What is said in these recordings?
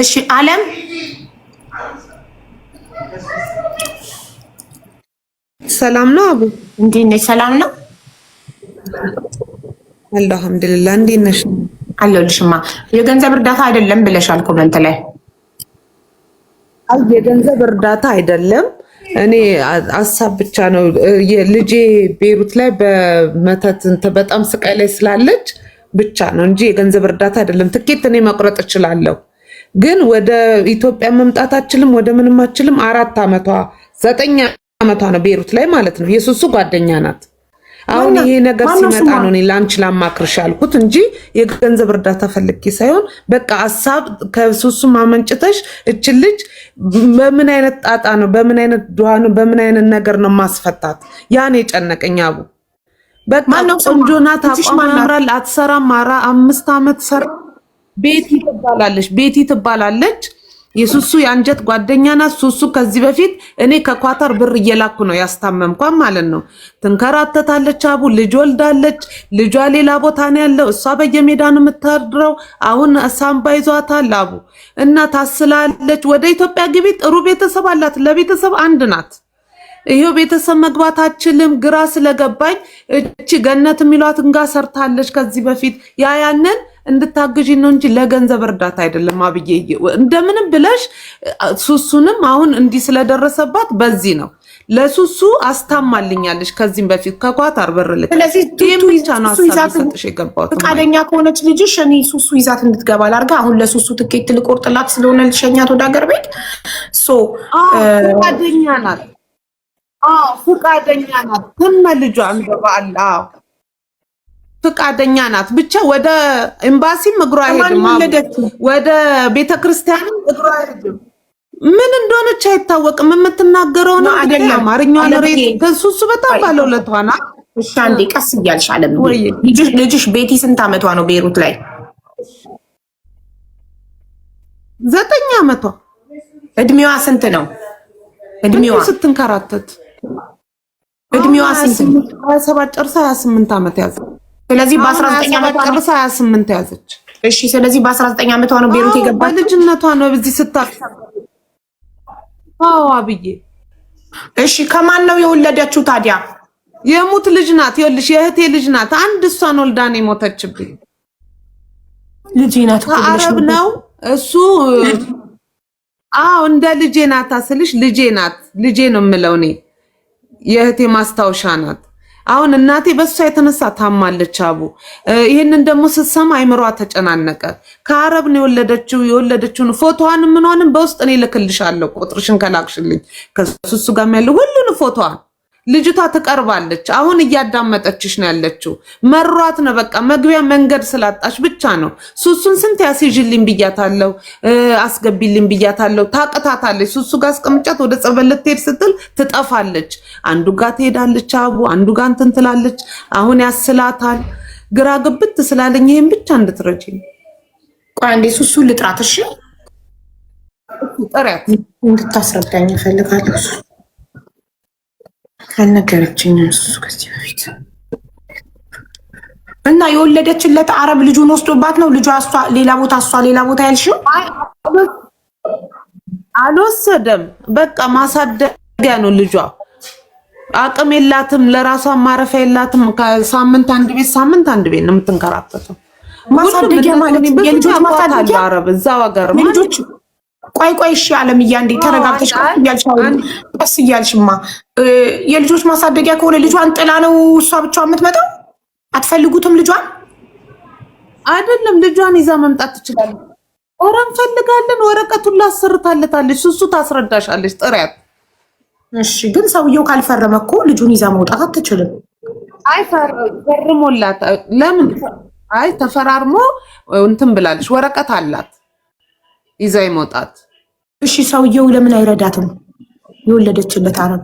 እሺ አለም ሰላም ነው። አቡ እንዴት ነሽ? ሰላም ነው አልሐምዱሊላህ። እንዴት ነሽ? አለሁልሽማ። የገንዘብ እርዳታ አይደለም ብለሻል comment ላይ። አይ የገንዘብ እርዳታ አይደለም፣ እኔ ሀሳብ ብቻ ነው። ልጄ ቤሩት ላይ በመተት በጣም ስቃይ ላይ ስላለች ብቻ ነው እንጂ የገንዘብ እርዳታ አይደለም። ትኬት እኔ መቁረጥ እችላለሁ፣ ግን ወደ ኢትዮጵያ መምጣት አችልም፣ ወደ ምንም አችልም። 4 ዓመቷ 9 ዓመቷ ነው ቤሩት ላይ ማለት ነው። የሱሱ ጓደኛ ናት። አሁን ይሄ ነገር ሲመጣ ነው እኔ ለአንቺ ላማክርሽ ያልኩት እንጂ የገንዘብ እርዳታ ፈልጌ ሳይሆን በቃ ሀሳብ ከሱሱ ማመንጭተሽ እችን ልጅ በምን አይነት ጣጣ ነው፣ በምን አይነት ድሃ ነው፣ በምን አይነት ነገር ነው ማስፈታት? ያን የጨነቀኝ አቡ። በቃ ቆንጆ ናት፣ አቋም ያምራል፣ አትሰራም። 5 ዓመት ሰራ። ቤቲ ትባላለች፣ ቤቲ ትባላለች። የሱሱ የአንጀት ጓደኛ ናት። ሱሱ ከዚህ በፊት እኔ ከኳታር ብር እየላኩ ነው ያስታመምኳን ማለት ነው። ትንከራተታለች። አቡ ልጅ ወልዳለች። ልጇ ሌላ ቦታ ነው ያለው፣ እሷ በየሜዳ ነው የምታድረው። አሁን ሳምባ ይዟታል አቡ እና ታስላለች። ወደ ኢትዮጵያ ግቢ። ጥሩ ቤተሰብ አላት። ለቤተሰብ አንድ ናት። ይሄው ቤተሰብ መግባት አችልም። ግራ ስለገባኝ እቺ ገነት የሚሏትን ጋር ሰርታለች ከዚህ በፊት ያ ያንን እንድታግዢ ነው እንጂ ለገንዘብ እርዳታ አይደለም። አብዬ እንደምንም ብለሽ ሱሱንም አሁን እንዲህ ስለደረሰባት በዚህ ነው ለሱሱ አስታማልኛለች። ከዚህም በፊት ከኳታር ብር ልክ ስለዚህ ይህም ብቻ ነው ሀሳብ ሰጥሽ የገባሁት። ፈቃደኛ ከሆነች ልጅሽ እኔ ሱሱ ይዛት እንድትገባ ላድርጋ። አሁን ለሱሱ ትኬት ልቆርጥላት ስለሆነ ልሸኛት ወደ ሀገር ቤት። So ፈቃደኛ ናት። አዎ ፈቃደኛ ናት። ከነ ልጇ እንደባል አዎ ፍቃደኛ ናት። ብቻ ወደ ኤምባሲም እግሯ አይሄድም፣ ወደ ቤተ ክርስቲያንም እግሯ አይሄድም። ምን እንደሆነች አይታወቅም። የምትናገረው ነው አይደለም አማርኛዋን ሬት ከሱሱ በጣም ባለውለቷ ናት። እሺ አንዴ ቀስ እያልሽ አለም። ልጅሽ ቤቲ ስንት ዓመቷ ነው? ቤሩት ላይ 9 ዓመቷ። እድሜዋ ስንት ነው? እድሜዋ ስትንከራተት እድሜዋ ስንት ነው? 27 ጨርሳ 28 ዓመት ያዘ። ስለዚህ በ19 ዓመቷ ጨርሳ 28 ያዘች። እሺ፣ ስለዚህ በ19 ዓመቷ ነው ቤሩት የገባችው። በልጅነቷ ነው በዚህ ስታሰብ። አዎ አብዬ። እሺ፣ ከማን ነው የወለደችው ታዲያ? የሙት ልጅ ናት። ይኸውልሽ የእህቴ ልጅ ናት። አንድ እሷን ወልዳ ነው የሞተችብኝ። ልጅ ናት እኮ ብለሽ ከአረብ ነው እሱ። አዎ እንደ ልጄ ናት ስልሽ ልጄ ናት፣ ልጄ ነው የምለው እኔ። የእህቴ ማስታወሻ ናት። አሁን እናቴ በእሷ የተነሳ ታማለች። አቡ ይህንን ደግሞ ስትሰማ አይምሯ ተጨናነቀ። ከአረብ ነው የወለደችው። የወለደችውን ፎቶዋን ምኗንም በውስጥ እኔ እልክልሻለሁ፣ ቁጥርሽን ከላክሽልኝ ከሱሱ ጋር ያለው ሁሉን ፎቶዋን ልጅቷ ትቀርባለች። አሁን እያዳመጠችሽ ነው ያለችው። መሯት ነው በቃ መግቢያ መንገድ ስላጣች ብቻ ነው። ሱሱን ስንት ያስይዥልኝ ብያታለሁ፣ አስገቢልኝ ብያታለሁ። ታቅታታለች። ሱሱ ጋር አስቀምጫት ወደ ጸበል ልትሄድ ስትል ትጠፋለች። አንዱ ጋር ትሄዳለች፣ አቡ አንዱ ጋር እንትን ትላለች። አሁን ያስላታል። ግራ ግብት ስላለኝ ይሄን ብቻ እንድትረጂ። ቆይ አንዴ ሱሱን ልጥራት። እሺ ጥሪያት፣ እንድታስረዳኝ እፈልጋለሁ። አልነገረችኝም ሱሱ ከዚህ በፊት። እና የወለደችለት አረብ ልጁን ወስዶባት ነው ልጇ እሷ ሌላ ቦታ እሷ ሌላ ቦታ ያልሽው? አልወሰደም። በቃ ማሳደጊያ ነው ልጇ። አቅም የላትም፣ ለራሷ ማረፊያ የላትም። ከሳምንት አንድ ቤት ሳምንት አንድ ቤት ነው የምትንከራተተው። ማሳደጊያ ማለት የልጆች ማሳደጊያ አረብ እዛው ሀገር የልጆች ቆይ ቆይ፣ እሺ አለምዬ አንዴ ተረጋግተሽ ቀስ እያልሽ ቀስ እያልሽማ የልጆች ማሳደጊያ ከሆነ ልጇን ጥላ ነው እሷ ብቻዋን የምትመጣው? አትፈልጉትም ልጇን? አይደለም ልጇን ይዛ መምጣት ትችላለች። ኧረ እንፈልጋለን። ወረቀቱን ላሰርታለታለች። እሱ ታስረዳሻለች። ጥሪያት። እሺ፣ ግን ሰውየው ካልፈረመ እኮ ልጁን ይዛ መውጣት አትችልም። አይ ፈርሞላት ለምን? አይ ተፈራርሞ እንትን ብላለች። ወረቀት አላት ይዛ መውጣት። እሺ ሰውየው ለምን አይረዳትም? የወለደችለት አረብ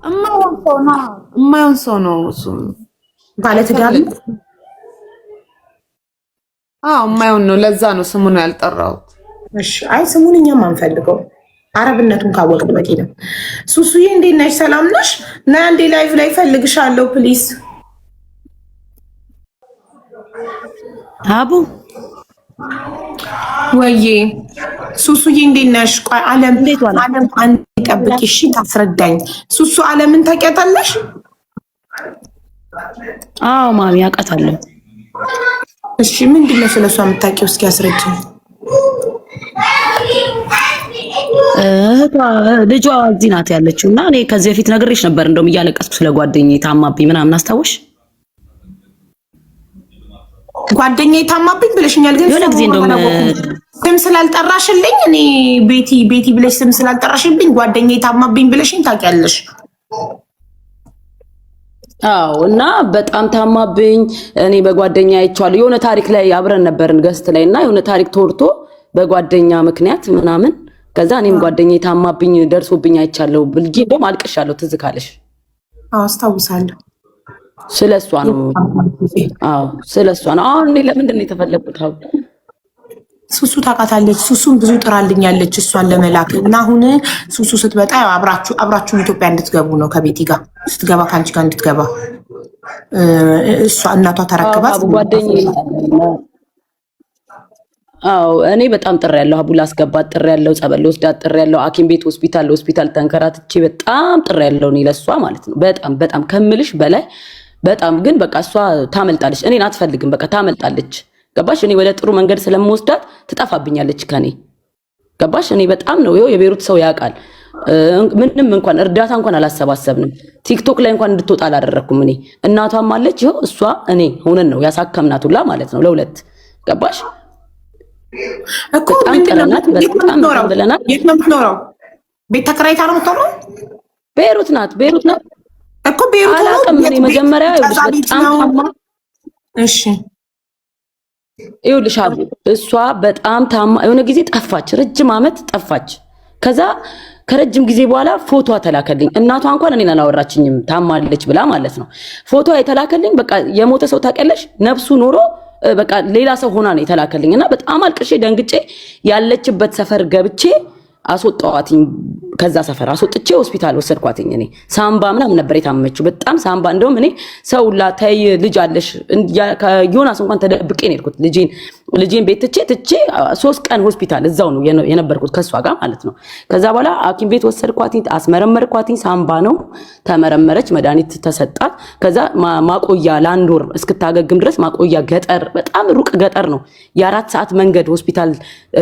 እማይሆን ሰው ነው። እማይሆን ሰው ነው እሱ። ባለትዳር ነው። አዎ እማይሆን ነው። ለዛ ነው ስሙን ያልጠራሁት። እሺ አይ ስሙን እኛም አንፈልገው፣ አረብነቱን ካወቅን በቂ ነው። ሱሱዬ እንዴት ነሽ? ሰላም ነሽ? ና አንዴ live ላይ ፈልግሻለሁ please። አቡ ወዬ ሱሱዬ እንዴት ነሽ? ቆይ አለም አለም አንድ ጠብቂ እሺ፣ ታስረዳኝ። ሱሱ አለምን ታውቂያታለሽ? አዎ ማሚ አውቃታለሁ። እሺ ምንድን ነው ስለሷ የምታውቂው? እስኪ አስረጅኝ። እህቷ ልጇ እዚህ ናት ያለችው እና እኔ ከዚህ በፊት ነግሬሽ ነበር፣ እንደውም እያለቀስኩ ስለ ጓደኛዬ ታማብኝ ምናምን አስታወሽ? ጓደኛዬ ታማብኝ ብለሽኛል፣ ግን የሆነ ጊዜ እንደውም ስም ስላልጠራሽልኝ እኔ ቤቲ ቤቲ ብለሽ ስም ስላልጠራሽልኝ ጓደኛዬ ታማብኝ ብለሽኝ ታውቂያለሽ። አዎ እና በጣም ታማብኝ። እኔ በጓደኛ አይቼዋለሁ። የሆነ ታሪክ ላይ አብረን ነበርን guest ላይ እና የሆነ ታሪክ ተወርቶ በጓደኛ ምክንያት ምናምን ከዛ እኔም ጓደኛ ታማብኝ ደርሶብኝ አይቻለሁ ብልጌ እንደውም አልቅሻለሁ። ትዝ ካለሽ? አዎ አስታውሳለሁ። ስለ እሷ ነው። አዎ ስለ እሷ ነው። አሁን እኔ ለምንድን ነው የተፈለኩት? አሁን ሱሱ ታውቃታለች። ሱሱን ብዙ ጥራልኛለች እሷን ለመላክ እና አሁን ሱሱ ስትመጣ ያው አብራችሁ ኢትዮጵያ እንድትገቡ ነው። ከቤቲ ጋር ስትገባ ከአንቺ ጋር እንድትገባ እሷ እናቷ ተረክባት። ጓደኛዬ አዎ እኔ በጣም ጥሪ ያለው አቡ ላስገባት ጥሪ ያለው ጸበል ልወስዳት ጥሪ ያለው ሐኪም ቤት ሆስፒታል ለሆስፒታል ተንከራትቼ በጣም ጥሪ ያለው እኔ ለእሷ ማለት ነው። በጣም በጣም ከምልሽ በላይ በጣም ግን በቃ እሷ ታመልጣለች። እኔን አትፈልግም። በቃ ታመልጣለች። ገባሽ? እኔ ወደ ጥሩ መንገድ ስለምወስዳት ትጠፋብኛለች ከኔ ገባሽ? እኔ በጣም ነው ይኸው የቤሩት ሰው ያውቃል። ምንም እንኳን እርዳታ እንኳን አላሰባሰብንም። ቲክቶክ ላይ እንኳን እንድትወጣ አላደረኩም። እኔ እናቷም አለች ይኸው እሷ እኔ ሆነን ነው ያሳከምናት ሁላ ማለት ነው ለሁለት ገባሽ? እኮ በጣም ጥረናት፣ በጣም ብለናል። የት ነው የምትኖረው? ቤት ተከራይታ ነው የምትኖረው? ቤሩት ናት፣ ቤሩት ናት እኮ ቤሩት ነው። አላውቅም። እኔ መጀመሪያ ይኸውልሽ በጣም ታማ እሺ ይኸውልሽ አቡ እሷ በጣም ታማ የሆነ ጊዜ ጠፋች፣ ረጅም ዓመት ጠፋች። ከዛ ከረጅም ጊዜ በኋላ ፎቶዋ ተላከልኝ። እናቷ እንኳን እኔን አላወራችኝም ታማለች ብላ ማለት ነው። ፎቶዋ የተላከልኝ በቃ የሞተ ሰው ታውቂያለሽ፣ ነፍሱ ኖሮ በቃ ሌላ ሰው ሆና ነው የተላከልኝ። እና በጣም አልቅሼ ደንግጬ ያለችበት ሰፈር ገብቼ አስወጣዋትኝ። ከዛ ሰፈር አስወጥቼ ሆስፒታል ወሰድኳትኝ። እኔ ሳምባ ምናምን ነበር የታመመችው በጣም ሳምባ። እንደውም እኔ ሰው ላ ተይ ልጅ አለሽ ከዮናስ እንኳን ተደብቄ ነው የሄድኩት። ልጄን ቤት ትቼ ትቼ 3 ቀን ሆስፒታል እዛው ነው የነበርኩት ከእሷ ጋር ማለት ነው። ከዛ በኋላ ሐኪም ቤት ወሰድኳትኝ፣ አስመረመርኳትኝ። ሳምባ ነው ተመረመረች፣ መድኃኒት ተሰጣት። ከዛ ማቆያ ለአንድ ወር እስክታገግም ድረስ ማቆያ ገጠር፣ በጣም ሩቅ ገጠር ነው፣ የ4 ሰዓት መንገድ ሆስፒታል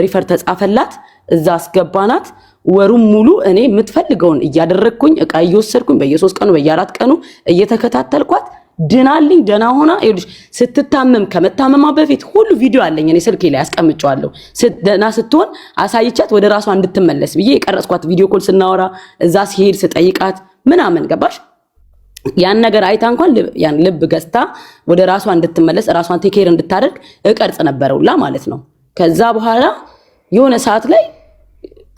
refer ተጻፈላት። እዛ አስገባናት። ወሩም ሙሉ እኔ የምትፈልገውን እያደረግኩኝ እቃ እየወሰድኩኝ በየ3 ቀኑ በየ4 ቀኑ እየተከታተልኳት ድናልኝ ደህና ሆና ይኸውልሽ፣ ስትታመም ከመታመማ በፊት ሁሉ ቪዲዮ አለኝ እኔ ስልኬ ላይ አስቀምጨዋለሁ። ደህና ስትሆን አሳይቻት ወደ ራሷ እንድትመለስ ብዬ የቀረጽኳት video call ስናወራ እዛ ሲሄድ ስጠይቃት ምናምን ገባሽ? ያን ነገር አይታ እንኳን ያን ልብ ገዝታ ወደ ራሷ እንድትመለስ ራሷን take care እንድታደርግ እቀርጽ ነበረውላ ማለት ነው። ከዛ በኋላ የሆነ ሰዓት ላይ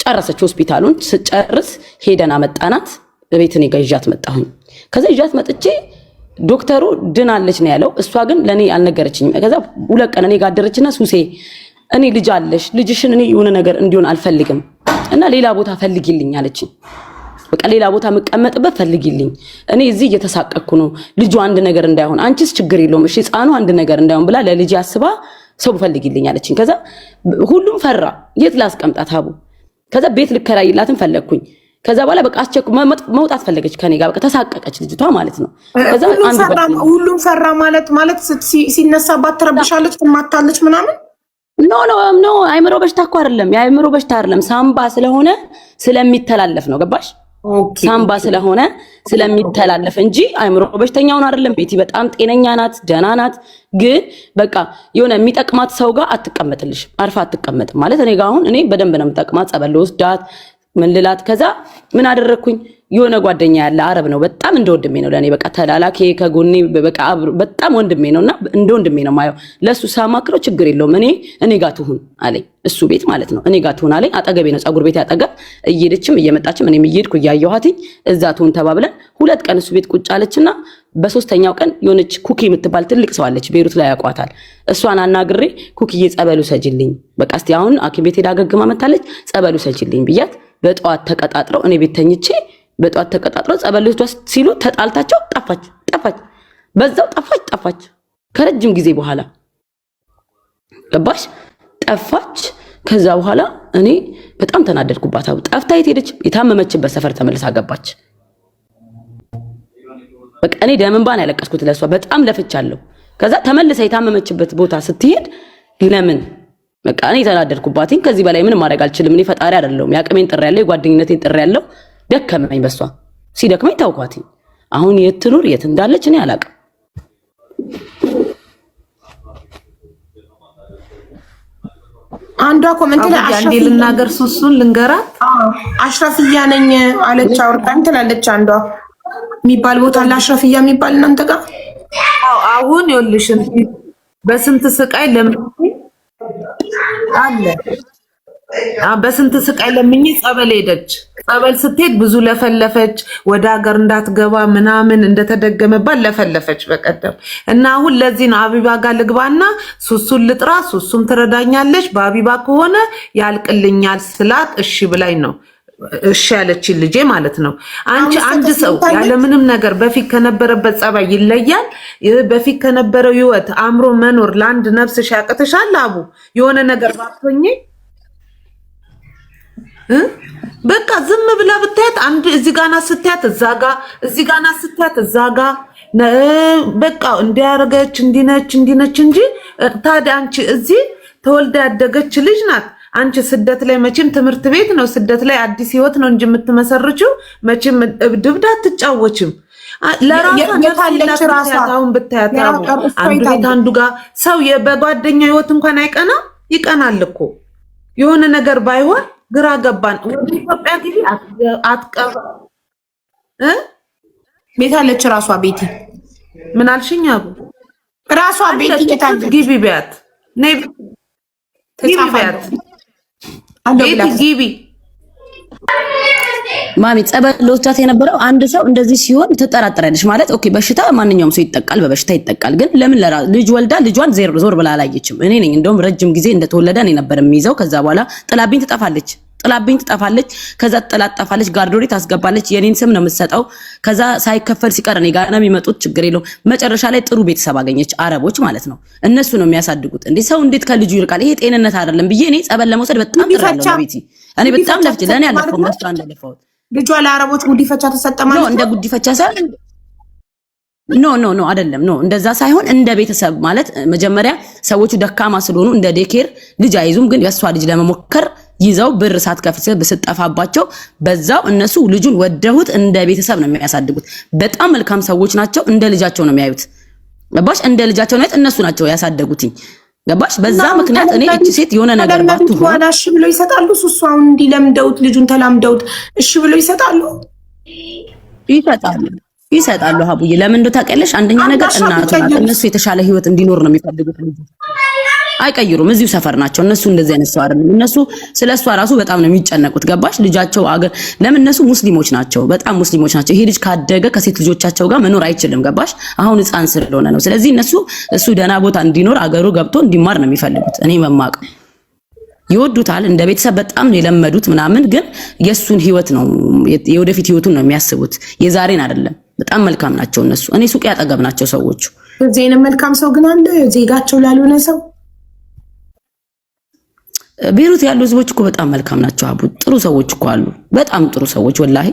ጨረሰች ሆስፒታሉን። ስጨርስ ሄደን አመጣናት ቤት እኔ ጋር ይዣት መጣሁኝ። ከዛ ይዣት መጥቼ ዶክተሩ ድናለች ነው ያለው። እሷ ግን ለእኔ አልነገረችኝም። ከዛ 2 ቀን እኔ ጋር አደረችና ሱሴ እኔ ልጅ አለሽ ልጅሽን እኔ የሆነ ነገር እንዲሆን አልፈልግም እና ሌላ ቦታ ፈልጊልኝ አለችኝ። በቃ ሌላ ቦታ የምቀመጥበት ፈልጊልኝ፣ እኔ እዚህ እየተሳቀቅኩ ነው፣ ልጁ አንድ ነገር እንዳይሆን፣ አንቺስ ችግር የለውም እሺ፣ ህፃኑ አንድ ነገር እንዳይሆን ብላ ለልጅ አስባ ሰው ፈልጊልኝ አለችኝ። ከዛ ሁሉም ፈራ፣ የት ላስቀምጣት ሀቡ። ከዛ ቤት ልከራይላትን ፈለግኩኝ። ከዛ በኋላ በቃ አስቸኩ መውጣት ፈለገች ከኔ ጋር በቃ ተሳቀቀች ልጅቷ ማለት ነው። ከዛ አንድ ሁሉም ፈራ ማለት ሲነሳባት ትረብሻለች፣ ትማታለች ምናምን። No, no, no፣ አይምሮ በሽታ እኮ አይደለም፣ የአይምሮ በሽታ አይደለም። ሳምባ ስለሆነ ስለሚተላለፍ ነው። ገባሽ? ሳምባ ስለሆነ ስለሚተላለፍ እንጂ አይምሮ በሽተኛውን አይደለም። ቤቲ በጣም ጤነኛ ናት፣ ደህና ናት። ግን በቃ የሆነ የሚጠቅማት ሰው ጋር አትቀመጥልሽም፣ አርፋ አትቀመጥም። ማለት እኔ ጋር አሁን እኔ በደንብ ነው የምጠቅማት፣ ጸበል ልወስዳት ምን ልላት። ከዛ ምን አደረግኩኝ? የሆነ ጓደኛ ያለ አረብ ነው፣ በጣም እንደ ወንድሜ ነው ለእኔ፣ በቃ ተላላኬ ከጎኔ በቃ በጣም ወንድሜ ነው እና እንደ ወንድሜ ነው ማየው። ለእሱ ሳማክረው ችግር የለውም እኔ ጋር ትሁን አለኝ። እሱ ቤት ማለት ነው እኔ ጋር ትሁን አለኝ። አጠገቤ ነው ፀጉር ቤት አጠገብ፣ እየሄደችም እየመጣችም እኔም እየሄድኩ እያየኋትኝ እዛ ትሁን ተባብለን 2 ቀን እሱ ቤት ቁጭ አለችና በሶስተኛው ቀን የሆነች ኩኪ የምትባል ትልቅ ሰው አለች፣ ቤሩት ላይ ያውቋታል። እሷን አናግሬ ኩኪዬ ጸበሉ ሰጅልኝ፣ በቃ እስቲ አሁን ሐኪም ቤት ሄዳ አገግማ መታለች፣ ጸበሉ ሰጅልኝ ብያት በጠዋት ተቀጣጥረው እኔ ቤት ተኝቼ በጠዋት ተቀጣጥረው ጸበል ልወስዷ ሲሉ ተጣልታቸው ጠፋች ጠፋች፣ በዛው ጠፋች ጠፋች። ከረጅም ጊዜ በኋላ ገባሽ? ጠፋች። ከዛ በኋላ እኔ በጣም ተናደድኩባት። ጠፍታ የት ሄደች? የታመመችበት ሰፈር ተመልሳ ገባች። በቃ እኔ ደም እንባ ነው ያለቀስኩት ለእሷ፣ በጣም ለፍቻለሁ። ከዛ ተመልሳ የታመመችበት ቦታ ስትሄድ ለምን በቃ እኔ ተናደድኩባትኝ። ከዚህ በላይ ምንም ማድረግ አልችልም። እኔ ፈጣሪ አይደለሁም። የአቅሜን ጥሪ ያለው የጓደኝነቴን ጥሪ ያለው ደከመኝ። በሷ ሲደክመኝ ታውኳትኝ። አሁን የት ትኑር የት እንዳለች እኔ አላውቅም። አንዷ comment ላይ አንዴ ልናገር፣ ሱሱን ልንገራት። አሽራፍያ ነኝ አለች አውርታኝ ትላለች አንዷ። የሚባል ቦታ አለ አሽራፍያ የሚባል እናንተ ጋር? አሁን ይኸውልሽ በስንት ስቃይ ለምን አለ በስንት ስቃይ ለምኝ ጸበል ሄደች። ጸበል ስትሄድ ብዙ ለፈለፈች፣ ወደ ሀገር እንዳትገባ ምናምን እንደተደገመባት ለፈለፈች በቀደም እና አሁን ለዚህ ነው አቢባ ጋር ልግባና ሱሱን ልጥራ፣ ሱሱም ትረዳኛለች፣ በአቢባ ከሆነ ያልቅልኛል ስላት እሺ ብላኝ ነው እሺ ያለችን ልጄ ማለት ነው። አንቺ አንድ ሰው ያለምንም ነገር በፊት ከነበረበት ጸባይ ይለያል። በፊት ከነበረው ህይወት አምሮ መኖር ለአንድ ነፍስሽ ያቅትሻል። አቡ የሆነ ነገር ባትሆኚ በቃ ዝም ብላ ብታያት አንድ እዚህ ጋና ስታያት እዛ ጋ እዚህ ጋና ስታያት እዛ ጋ በቃ እንዲያረገች እንዲነች እንዲነች እንጂ ታዲያ አንቺ እዚህ ተወልዳ ያደገች ልጅ ናት። አንቺ ስደት ላይ መቼም ትምህርት ቤት ነው፣ ስደት ላይ አዲስ ህይወት ነው እንጂ የምትመሰርችው መቼም እብድ አትጫወችም። ለራሷ ነፍስ አሁን ብታያት አንዱ ቤት አንዱ ጋር ሰው በጓደኛ ህይወት እንኳን አይቀና ይቀናል እኮ የሆነ ነገር ባይሆን ግራ ገባን። ወደ ኢትዮጵያ ጊዜ አትቀር እ ቤት አለች ራሷ ቤቲ ምን አልሽኝ? አቡ ራሷ ቤቲ የታለች? ግቢ ቢያት ነይ ግቢ ቢያት ቤቲ ግቢ ማሚ ጸበል ለወስዳት የነበረው አንድ ሰው እንደዚህ ሲሆን ትጠራጠራለች ማለት okay፣ በሽታ ማንኛውም ሰው ይጠቃል፣ በበሽታ ይጠቃል። ግን ለምን ልጅ ወልዳ ልጇን ዞር ብላ አላየችም? እኔ ነኝ እንደውም ረጅም ጊዜ እንደተወለደ እኔ ነበር የሚይዘው። ከዛ በኋላ ጥላብኝ ትጠፋለች፣ ጥላብኝ ትጠፋለች። ከዛ ጥላት ትጠፋለች፣ ጋርዶሪ ታስገባለች። የኔን ስም ነው የምትሰጠው። ከዛ ሳይከፈል ሲቀር እኔ ጋር ነው የሚመጡት። ችግር የለውም። መጨረሻ ላይ ጥሩ ቤተሰብ አገኘች፣ አረቦች ማለት ነው። እነሱ ነው የሚያሳድጉት። እንዴ ሰው እንዴት ከልጁ ይርቃል? ይሄ ጤንነት አይደለም ብዬ እኔ ጸበል ለመውሰድ በጣም ጥሬያለሁ። ቤቲ እኔ በጣም ለፍቼ ለእኔ አለፈው ለእሷ እንደለፋሁት ልጇ ለአረቦች ጉዲፈቻ ተሰጠ ማለት ነው። እንደ ጉዲፈቻ ሳይሆን no no no አይደለም፣ no እንደዛ ሳይሆን እንደ ቤተሰብ ማለት መጀመሪያ ሰዎቹ ደካማ ስለሆኑ እንደ daycare ልጅ አይዙም፣ ግን የእሷ ልጅ ለመሞከር ይዘው ብር ሳትከፍል ስትጠፋባቸው በዛው እነሱ ልጁን ወደሁት እንደ ቤተሰብ ነው የሚያሳድጉት። በጣም መልካም ሰዎች ናቸው። እንደ ልጃቸው ነው የሚያዩት። ገባሽ? እንደ ልጃቸው ነው እነሱ ናቸው ያሳደጉትኝ። ገባሽ? በዛ ምክንያት እኔ እቺ ሴት የሆነ ነገር ባትሆን እሺ ብለው ይሰጣሉ። እሱ አሁን እንዲለምደውት ልጁን ተላምደውት እሺ ብለው ይሰጣሉ ይሰጣሉ ይሰጣሉ። ሀቡዬ ለምን እንደው ታውቂያለሽ? አንደኛ ነገር እናቱ ናት። እነሱ የተሻለ ህይወት እንዲኖር ነው የሚፈልጉት። አይቀይሩም። እዚሁ ሰፈር ናቸው እነሱ። እንደዚህ አይነት ሰው አይደለም። እነሱ ስለ እሷ ራሱ በጣም ነው የሚጨነቁት። ገባሽ? ልጃቸው አገር ለምን እነሱ ሙስሊሞች ናቸው፣ በጣም ሙስሊሞች ናቸው። ይሄ ልጅ ካደገ ከሴት ልጆቻቸው ጋር መኖር አይችልም። ገባሽ? አሁን ህፃን ስለሆነ ነው። ስለዚህ እነሱ እሱ ደህና ቦታ እንዲኖር አገሩ ገብቶ እንዲማር ነው የሚፈልጉት። እኔ መማቅ ይወዱታል። እንደ ቤተሰብ በጣም ነው የለመዱት ምናምን፣ ግን የእሱን ህይወት ነው የወደፊት ህይወቱን ነው የሚያስቡት፣ የዛሬን አይደለም። በጣም መልካም ናቸው እነሱ። እኔ ሱቅ ያጠገብ ናቸው ሰዎቹ። እዚህ መልካም ሰው ግን አለ ዜጋቸው ላልሆነ ሰው ቤሩት ያሉ ህዝቦች እኮ በጣም መልካም ናቸው። አቡ ጥሩ ሰዎች እኮ አሉ። በጣም ጥሩ ሰዎች ወላሂ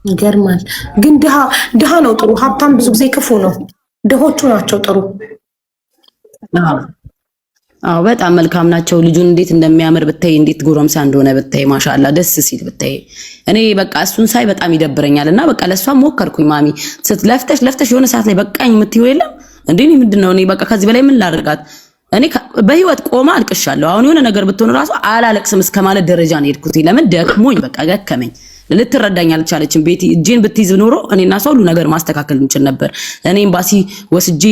ይገርማል። ግን ድሃ ድሃ ነው ጥሩ፣ ሀብታም ብዙ ጊዜ ክፉ ነው። ድሆቹ ናቸው ጥሩ። አዎ በጣም መልካም ናቸው። ልጁን እንዴት እንደሚያምር ብታይ፣ እንዴት ጎረምሳ እንደሆነ ብታይ፣ ማሻአላ ደስ ሲል ብታይ። እኔ በቃ እሱን ሳይ በጣም ይደብረኛል። እና በቃ ለእሷ ሞከርኩኝ። ማሚ ስትለፍተሽ ለፍተሽ የሆነ ሰዓት ላይ በቃኝ የምትይው የለም እንዴ? እኔ ምንድን ነው እኔ በቃ ከዚህ በላይ ምን ላድርጋት? እኔ በህይወት ቆማ አልቅሻለሁ። አሁን የሆነ ነገር ብትሆን ራሱ አላለቅስም እስከ ማለት ደረጃ ነው የሄድኩት። ለምን ደክሞኝ በቃ ደከመኝ። ልትረዳኝ አልቻለችም። ቤቲ እጄን ብትይዝ ኖሮ እኔና እሷ ሁሉ ነገር ማስተካከል እንችል ነበር። እኔ ኤምባሲ ወስጄ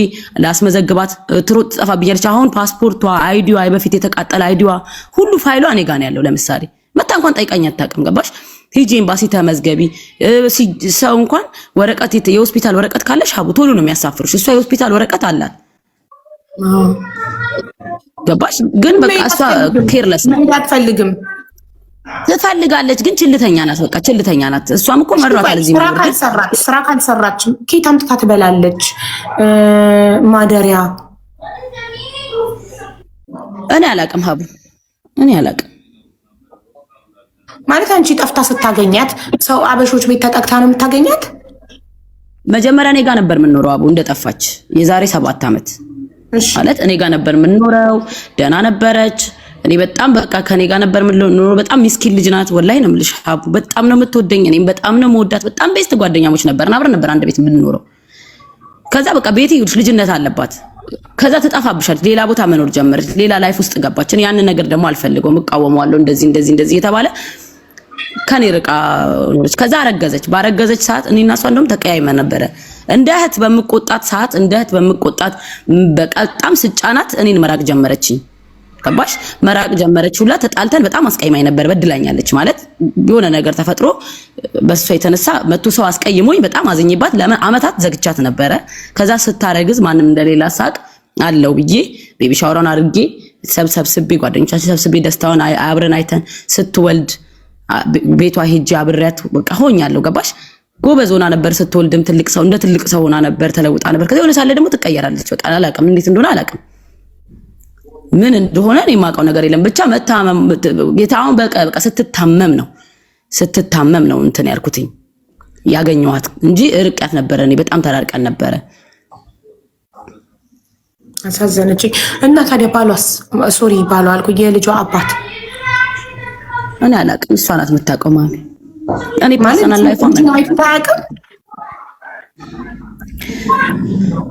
ላስመዘግባት ትሮጥ ትጠፋብኛለች። አሁን ፓስፖርቷ፣ ID ዋ፣ በፊት የተቃጠለ ID ዋ ሁሉ ፋይሏ እኔ ጋር ነው ያለው። ለምሳሌ መታ እንኳን ጠይቃኝ አታውቅም። ገባሽ? ሂጂ ኤምባሲ ተመዝገቢ። ሰው እንኳን ወረቀት የሆስፒታል ወረቀት ካለሽ ሀቡ ቶሎ ነው የሚያሳፍሩሽ። እሷ የሆስፒታል ወረቀት አላት። ገባሽ? ግን በቃ እሷ careless ነው፣ አትፈልግም። ትፈልጋለች ግን ችልተኛ ናት። በቃ ችልተኛ ናት። እሷም እኮ መሯታል። እዚህ ስራ ካልሰራች ኬት አምጥታ ትበላለች? ማደሪያ እኔ አላቅም ሀቡ፣ እኔ አላቅም። ማለት አንቺ ጠፍታ ስታገኛት ሰው አበሾች ቤት ተጠግታ ነው የምታገኛት? መጀመሪያ እኔ ጋር ነበር የምንኖረው አቡ፣ እንደጠፋች የዛሬ 7 ዓመት ማለት እኔ ጋር ነበር የምንኖረው። ደህና ነበረች። እኔ በጣም በቃ ከኔ ጋር ነበር የምንኖረው። በጣም ሚስኪን ልጅ ናት። ወላሂ ነው የምልሽ ሀቡ፣ በጣም ነው የምትወደኝ፣ እኔም በጣም ነው የምወዳት። በጣም best ጓደኛሞች ነበርን፣ አብረን ነበር አንድ ቤት የምንኖረው። ከዛ በቃ ቤት ይኸውልሽ ልጅነት አለባት። ከዛ ትጠፋብሻለች፣ ሌላ ቦታ መኖር ጀመረች፣ ሌላ life ውስጥ ገባች። እኔ ያንን ነገር ደግሞ አልፈልገውም፣ እቃወመዋለሁ። እንደዚህ እንደዚህ እንደዚህ እየተባለ ከኔ ርቃ ኖረች። ከዛ አረገዘች። ባረገዘች ሰዓት እኔና እሷ እንደውም ተቀያይመን ነበረ። እንደ እህት በምቆጣት ሰዓት፣ እንደ እህት በምቆጣት በጣም ስጫናት እኔን መራቅ ጀመረችኝ። ገባሽ? መራቅ ጀመረች። ሁላ ተጣልተን በጣም አስቀይማኝ ነበር። በድላኛለች ማለት የሆነ ነገር ተፈጥሮ በእሷ የተነሳ መቶ ሰው አስቀይሞኝ በጣም አዝኜባት ለምን አመታት ዘግቻት ነበረ። ከዛ ስታረግዝ ማንም እንደሌላ ሳቅ አለው ብዬ baby shower ሯን አድርጌ ሰብስቤ ጓደኞቻችን ሰብስቤ ደስታዋን አብረን አይተን ስትወልድ ቤቷ ሄጄ አብሬያት በቃ ሆኛለሁ። ገባሽ? ጎበዝ ሆና ነበር። ስትወልድም ትልቅ ሰው እንደ ትልቅ ሰው ሆና ነበር፣ ተለውጣ ነበር። ከዛ የሆነ ሳለ ደግሞ ትቀየራለች። በቃ አላውቅም፣ እንዴት እንደሆነ አላውቅም፣ ምን እንደሆነ እኔ የማውቀው ነገር የለም። ብቻ መታመም ጌታውን በቃ በቃ ስትታመም ነው እንትን ያልኩትኝ ያገኘኋት እንጂ እርቀት ነበረ። እኔ በጣም ተራርቀን ነበረ። አሳዘነች። እና ታዲያ ባሏስ? Sorry ባሏ አልኩ፣ የልጇ አባት። እኔ አላውቅም። እሷ ናት የምታውቀው ማሚ። እኔ personal life አያውቅም።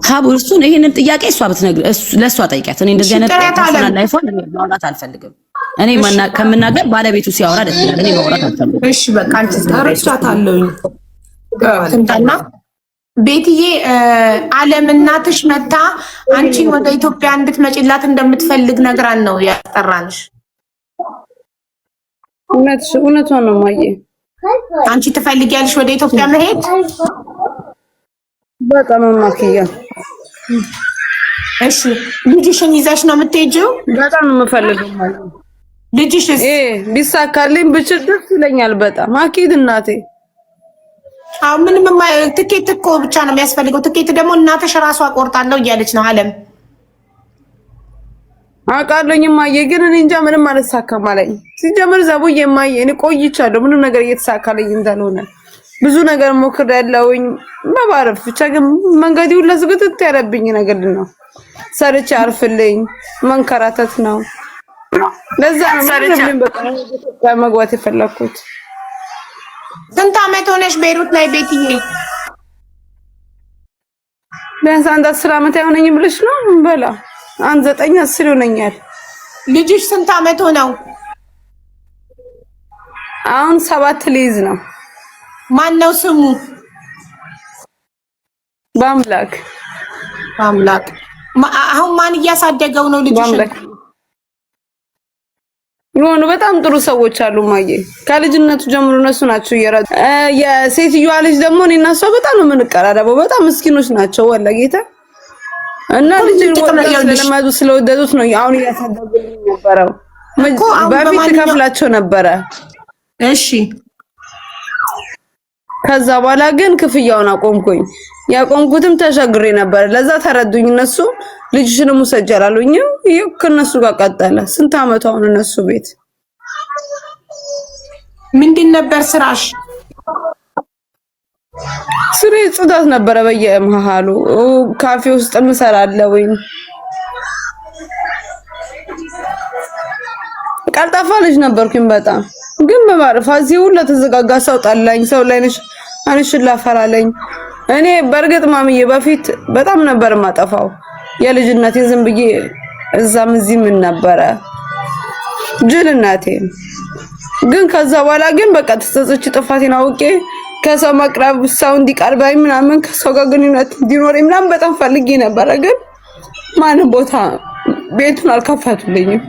ሀቡ እሱን ይሄንን ጥያቄ እሷ ብትነግር ለእሷ ጠይቂያት። እኔ እንደዚህ አይነት personal life ፏን ማውራት አልፈልግም። እኔ ከምናገር ባለቤቱ ሲያወራ ደስ ይላል። እኔ ማውራት አልፈልግም። እሺ በቃ አንቺ ጠርቻታለሁኝ። ትምጣና ቤትዬ፣ አለም እናትሽ መታ አንቺን ወደ ኢትዮጵያ እንድትመጪላት እንደምትፈልግ ነግራን ነው ያስጠራንሽ። እውነቷን ነው ማየ። አንቺ ትፈልጊያለሽ ወደ ኢትዮጵያ መሄድ? በጣም ማክያ። እሺ፣ ልጅሽን ይዘሽ ነው የምትሄጂው? በጣም ነው የምፈልገው ማለት ነው። ልጅሽስ? ቢሳካልኝ ብችል ደስ ይለኛል በጣም አኪድ እናቴ። አዎ፣ ምንም ትኬት እኮ ብቻ ነው የሚያስፈልገው። ትኬት ደግሞ እናትሽ ራሷ ቆርጣለሁ እያለች ነው አለም። አውቃለሁኝ እማዬ፣ ግን እኔ እንጃ ምንም አልሳካም አለኝ። ሲጀምር ዘቡዬ እማዬ፣ እኔ ቆይቻለሁ ምንም ነገር እየተሳካልኝ እንዳልሆነ፣ ብዙ ነገር ሞክሬያለሁኝ። መባረፍ ብቻ ግን መንገድ ሁላ ዝግትት ያለብኝ ነገር ነው። ሰርቼ አርፍልኝ መንከራተት ነው። ለዛ ነው ምንም በቃ ኢትዮጵያ መግባት የፈለኩት። ስንት አመት ሆነሽ ቤይሩት ላይ ቤትዬ? ቢያንስ አንድ 10 አመት አይሆነኝም ብለሽ ነው? በላ አንድ 9 10 ይሆነኛል። ልጅሽ ስንት አመት ሆነው? አሁን 7 ሊይዝ ነው። ማን ነው ስሙ? በአምላክ። በአምላክ። አሁን ማን እያሳደገው ነው ልጅሽን? በአምላክ። የሆኑ በጣም ጥሩ ሰዎች አሉ ማየ፣ ከልጅነቱ ጀምሮ እነሱ ናቸው እየረዱ። የሴትዮዋ ልጅ ደግሞ እኔ እና እሷ በጣም ነው የምንቀራረበው። በጣም ምስኪኖች ናቸው ወላ ጌታ እና ልጅ ስለለመዱ ስለወደዱት ነው አሁን እያሳደጉልኝ ነበረው። በፊት ከፍላቸው ነበረ። ከዛ በኋላ ግን ክፍያውን አቆምኩኝ። ያቆምኩትም ተሸግሬ ነበር። ለዛ ተረዱኝ እነሱ። ልጅሽንም ውሰጂ አላሉኝም። ይኸው ከእነሱ ጋር ቀጠለ። ስንት አመቱ አሁን እነሱ ቤት። ምንድን ነበር ስራሽ? ስሬ ጽዳት ነበረ። በየመሃሉ ካፌ ውስጥ እሰራለሁኝ። ቀልጣፋ ልጅ ነበርኩኝ በጣም፣ ግን በማረፋ እዚህ ሁላ ተዘጋጋ። ሰው ጠላኝ። ሰው ላይ ነሽ አንሽላ ፈራለኝ። እኔ በእርግጥ ማምዬ በፊት በጣም ነበር የማጠፋው። የልጅነቴ ዝም ብዬ እዛም እዚህ ምን ነበረ ጅልነቴ። ግን ከዛ በኋላ ግን በቃ ተጸጽቼ ጥፋቴን አውቄ ከሰው መቅረብ፣ ሰው እንዲቀርበኝ ምናምን፣ ከሰው ጋር ግንኙነት እንዲኖረኝ ምናምን በጣም ፈልጌ ነበረ። ግን ማንም ቦታ ቤቱን አልከፈቱልኝም።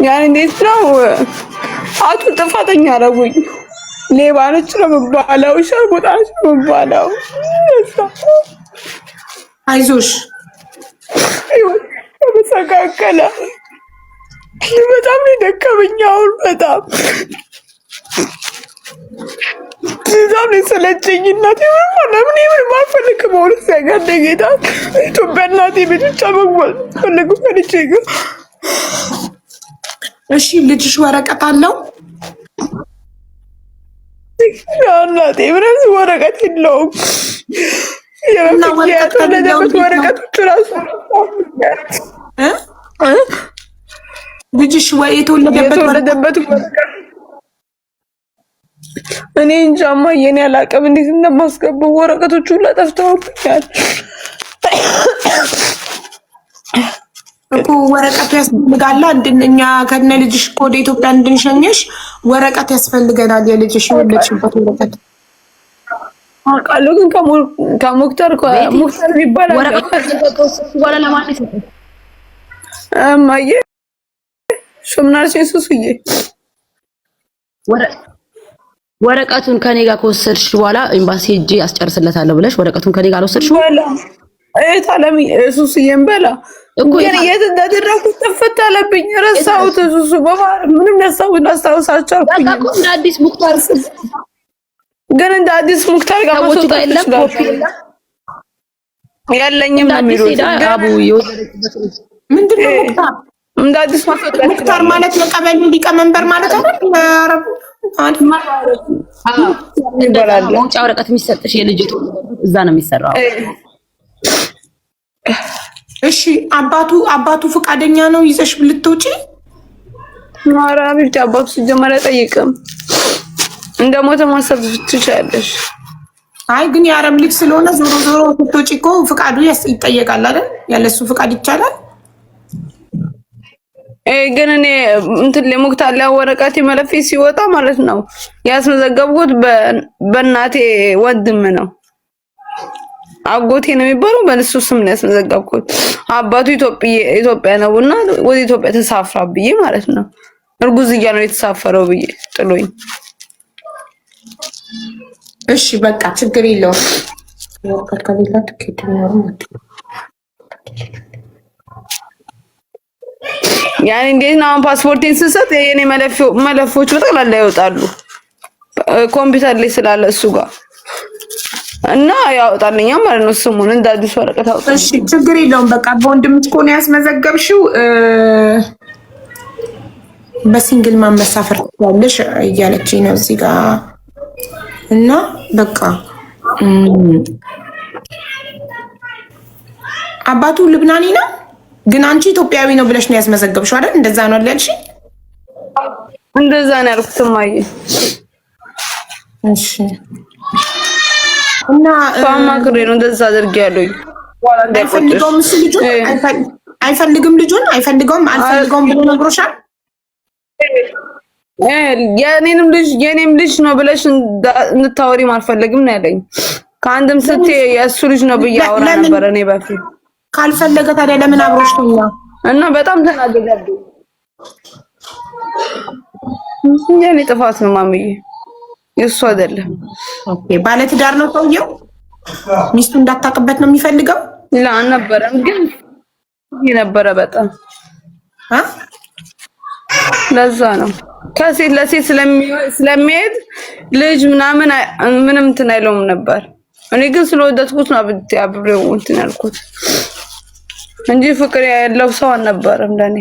ያን እንዴት ነው አቱ ጥፋተኛ አደረጉኝ። ሌባ ነች ነው የምባለው፣ ሸርሙጣ ነች ነው የምባለው። አይዞሽ። ተመሰቃቀለ። በጣም ነው የደከመኝ አሁን፣ በጣም በጣም ነው የሰለቸኝ። እናቴ ምንም ምንም ምንም አልፈልግም። አሁን ሲያጋደ ጌታ ኢትዮጵያ እናቴ ቤት ብቻ መግባት ፈልጉ ፈልቼ ግን እሺ ልጅሽ ወረቀት አለው? እናቴ ምንም ወረቀት የለውም። የተወለደበት ወረቀቶቹ ራሱ ልጅሽ ወይ የተወለደበት ወረቀት እኔ እንጃማ የኔ አላውቅም እንዴት እንደማስገባው ወረቀቶቹ ሁላ ጠፍተውብኛል እኮ። ወረቀቱ ያስፈልጋል። እኛ ከነ ልጅሽ እኮ ወደ ኢትዮጵያ እንድንሸኘሽ ወረቀት ያስፈልገናል። የልጅሽ የወለድሽበት ወረቀት አውቃለሁ፣ ግን ከሙክተር ሙክተር የሚባል ወረቀቱ በኋላ ለማን ይሰጣል? እማዬ ሹምናርሴ ሱሱዬ ወረቀቱን ከኔ ጋር ከወሰድሽ በኋላ ኤምባሲ ሄጄ አስጨርስለታለሁ ብለሽ ወረቀቱን ከኔ ጋር አልወሰድሽም? በላ እህት አለም ሱሱዬን በላ እኮ ግን የት እንዳደረኩት ጥፍት አለብኝ። ረሳሁት። ሱሱ በማር ምንም ላስታውስ አልቻልኩኝም። በቃ እኮ እንደ አዲስ ሙክታር ግን እንደ አዲስ ሙክታር ጋር ሰዎቹ ጋር ማስወጣት የለም፣ ኮፒ እችላለሁ። የለም። ያለኝም እንደ ነው አዲስ የሚሉት። ሄዳ ግን አቡ የወሰደችበት ምንድን ነው ሙክታር? እንደ አዲስ ማስወጣት ሙክታር ማለት የቀበሌ ሊቀመንበር ማለት አይደል? የአረቡ ይባላል። መውጫ ወረቀት የሚሰጥሽ የልጅ እዛ ነው የሚሰራው። እሺ አባቱ ፈቃደኛ ነው ይዘሽ ልትውጪ? ኧረ ብቻ አባቱ ሲጀመር አይጠይቅም። እንደ ሞተ ማሰብ ትችያለሽ። አይ ግን የአረብ ልጅ ስለሆነ ዞሮ ዞሮ ስትወጪ እኮ ፍቃዱ ይጠየቃል አይደል? ያለሱ ፍቃድ ይቻላል? ግን እኔ እንትን ለሙክታር ላይ ወረቀቴ መለፌ ሲወጣ ማለት ነው ያስመዘገብኩት በእናቴ ወንድም ነው፣ አጎቴ ነው የሚባለው። በእሱ ስም ነው ያስመዘገብኩት። አባቱ ኢትዮጵያ ነው እና ወደ ኢትዮጵያ ተሳፍራ ብዬ ማለት ነው። እርጉዝ እያለ ነው የተሳፈረው ብዬ ጥሎኝ። እሺ በቃ ችግር የለውም። ወረቀት ከሌላ ትኬት ቢኖርም ያኔ እንዴት ነው አሁን ፓስፖርቴን ስሰጥ የኔ መለፎች በጠቅላላ ይወጣሉ፣ ኮምፒውተር ላይ ስላለ እሱ ጋር እና ያወጣልኛል ማለት ነው። ስሙን እንደ አዲስ ወረቀት አውጣ። እሺ ችግር የለውም። በቃ በወንድምሽ እኮ ነው ያስመዘገብሽው። በ single mom መሳፈር ትችያለሽ እያለችኝ ነው እዚህ ጋር እና በቃ አባቱ ልብናኒ ነው፣ ግን አንቺ ኢትዮጵያዊ ነው ብለሽ ነው ያስመዘገብሽው አይደል? እንደዛ ነው አይደል ያልሽኝ? እንደዛ ነው ያልኩት እማዬ። እሺ እና አማክሬ ነው እንደዛ አድርጌያለሁኝ። አይፈልገውም እሱ ልጁን አይፈልግም፣ ልጁን አይፈልገውም፣ አልፈልገውም ብሎ ነግሮሻል? የኔንም ልጅ የኔም ልጅ ነው ብለሽ እንድታወሪም አልፈልግም ነው ያለኝ። ከአንድም ስንቴ የእሱ ልጅ ነው ብዬ አወራ ነበር እኔ በፊት። ካልፈለገ ታዲያ ለምን አብሮሽ ተኛ? እና በጣም ተናደደብኝ። የኔ ጥፋት ነው ማምዬ፣ የእሱ አይደለም። okay ባለትዳር ነው ሰውየው? ሚስቱ እንዳታውቅበት ነው የሚፈልገው? ላ አልነበረም፣ ግን ነበረ በጣም ለዛ ነው ከሴት ለሴት ስለሚሄድ ልጅ ምናምን ምንም እንትን አይለውም ነበር። እኔ ግን ስለወደድኩት ነው አብሬው እንትን ያልኩት እንጂ ፍቅር ያለው ሰው አልነበረም ለኔ።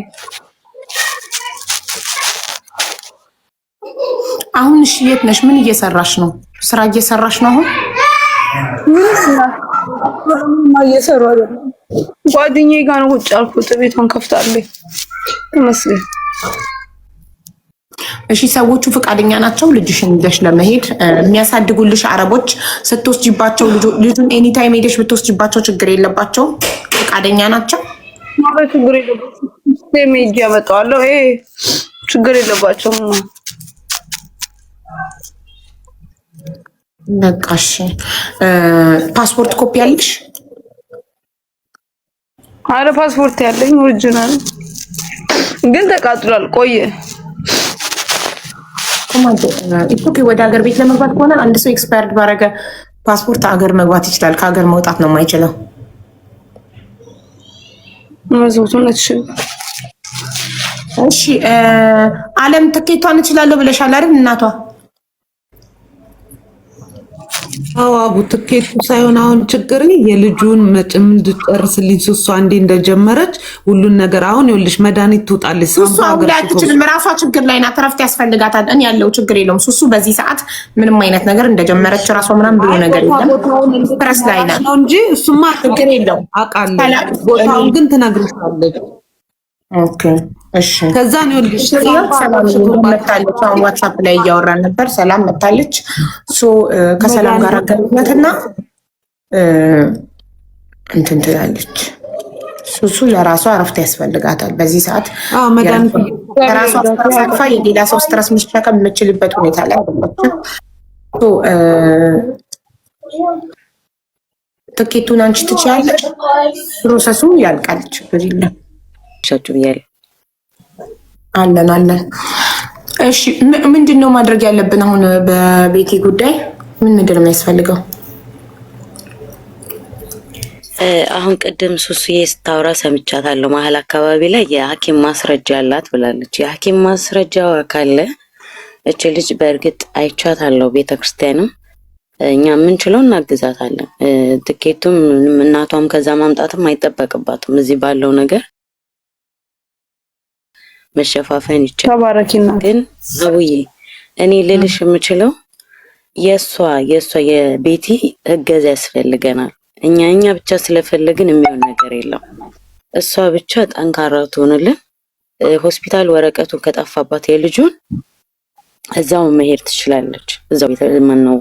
አሁን እሺ፣ የት ነሽ? ምን እየሰራሽ ነው? ስራ እየሰራሽ ነው አሁን? ምንም እየሰሩ አይደለም። ጓደኛዬ ጋር ነው ቁጭ ያልኩት። ቤቷን ከፍታለች። ተመስገን። እሺ፣ ሰዎቹ ፈቃደኛ ናቸው ልጅሽን ይዘሽ ለመሄድ? የሚያሳድጉልሽ አረቦች ስትወስጂባቸው ልጁን anytime ሄደሽ ብትወስጂባቸው ችግር የለባቸውም? ፈቃደኛ ናቸው? ማለት ችግር የለባቸውም። ሄጄ አመጣዋለሁ። ይሄ ችግር የለባቸውም። በቃ እሺ። ፓስፖርት ኮፒ አለሽ? አረ ፓስፖርት ያለኝ original ግን ተቃጥሏል። ቆየ። okay። ወደ ሀገር ቤት ለመግባት ከሆነ አንድ ሰው expired ባረገ ፓስፖርት ሀገር መግባት ይችላል። ከሀገር መውጣት ነው የማይችለው። እሺ አለም ትኬቷን እችላለሁ ብለሻል አይደል? እናቷ አዎ አቡ፣ ትኬቱ ሳይሆን አሁን ችግር የልጁን መጭም እንድጨርስልኝ ሱሱ አንዴ እንደጀመረች ሁሉን ነገር አሁን ይኸውልሽ መድኃኒት ትውጣለች። ሱሱ አሁን ላይ አትችልም። ራሷ ችግር ላይ ናት። እረፍት ያስፈልጋታል። እኔ ያለው ችግር የለውም። ሱሱ በዚህ ሰዓት ምንም አይነት ነገር እንደጀመረች ራሷ ምናምን ብሎ ነገር የለም። Stress ላይ ናት ነው እንጂ እሱማ ችግር የለውም። አውቃለሁ። ቦታውን ግን ትነግርሻለች። Okay እሺ። ከዛ ነው ይኸውልሽ ሰላም መታለች። አሁን WhatsApp ላይ እያወራን ነበር። ሰላም መታለች። So ከሰላም ጋር አገናኘትና እንትን ትላለች። ሱሱ ለራሷ እረፍት ያስፈልጋታል። በዚህ ሰዓት ለራሷ stress አልፋ የሌላ ሰው stress መሸከም የምችልበት ሁኔታ ላይ አይደለችም። ትኬቱን አንቺ ትችያለሽ። Process ኡ ያልቃል። ችግር የለም። ብያለሁ። አለን አለን። እሺ ምንድን ነው ማድረግ ያለብን አሁን በቤቲ ጉዳይ? ምን ምንድን ነው የሚያስፈልገው? አሁን ቅድም ሱሱዬ ስታወራ ሰምቻታለሁ። መሀል አካባቢ ላይ የሐኪም ማስረጃ አላት ብላለች። የሐኪም ማስረጃ ካለ እች ልጅ በእርግጥ አይቻታለሁ፣ ቤተክርስቲያንም እኛ የምንችለው እናግዛታለን። ትኬቱም እናቷም ከዛ ማምጣትም አይጠበቅባትም። እዚህ ባለው ነገር መሸፋፈን ይቻላል። ግን አቡዬ እኔ ልልሽ የምችለው የእሷ የቤቲ እገዛ ያስፈልገናል። እኛ ብቻ ስለፈለግን የሚሆን ነገር የለም። እሷ ብቻ ጠንካራ ትሆንልን። ሆስፒታል ወረቀቱን ከጠፋባት የልጁን እዛው መሄድ ትችላለች። እዛው ማነው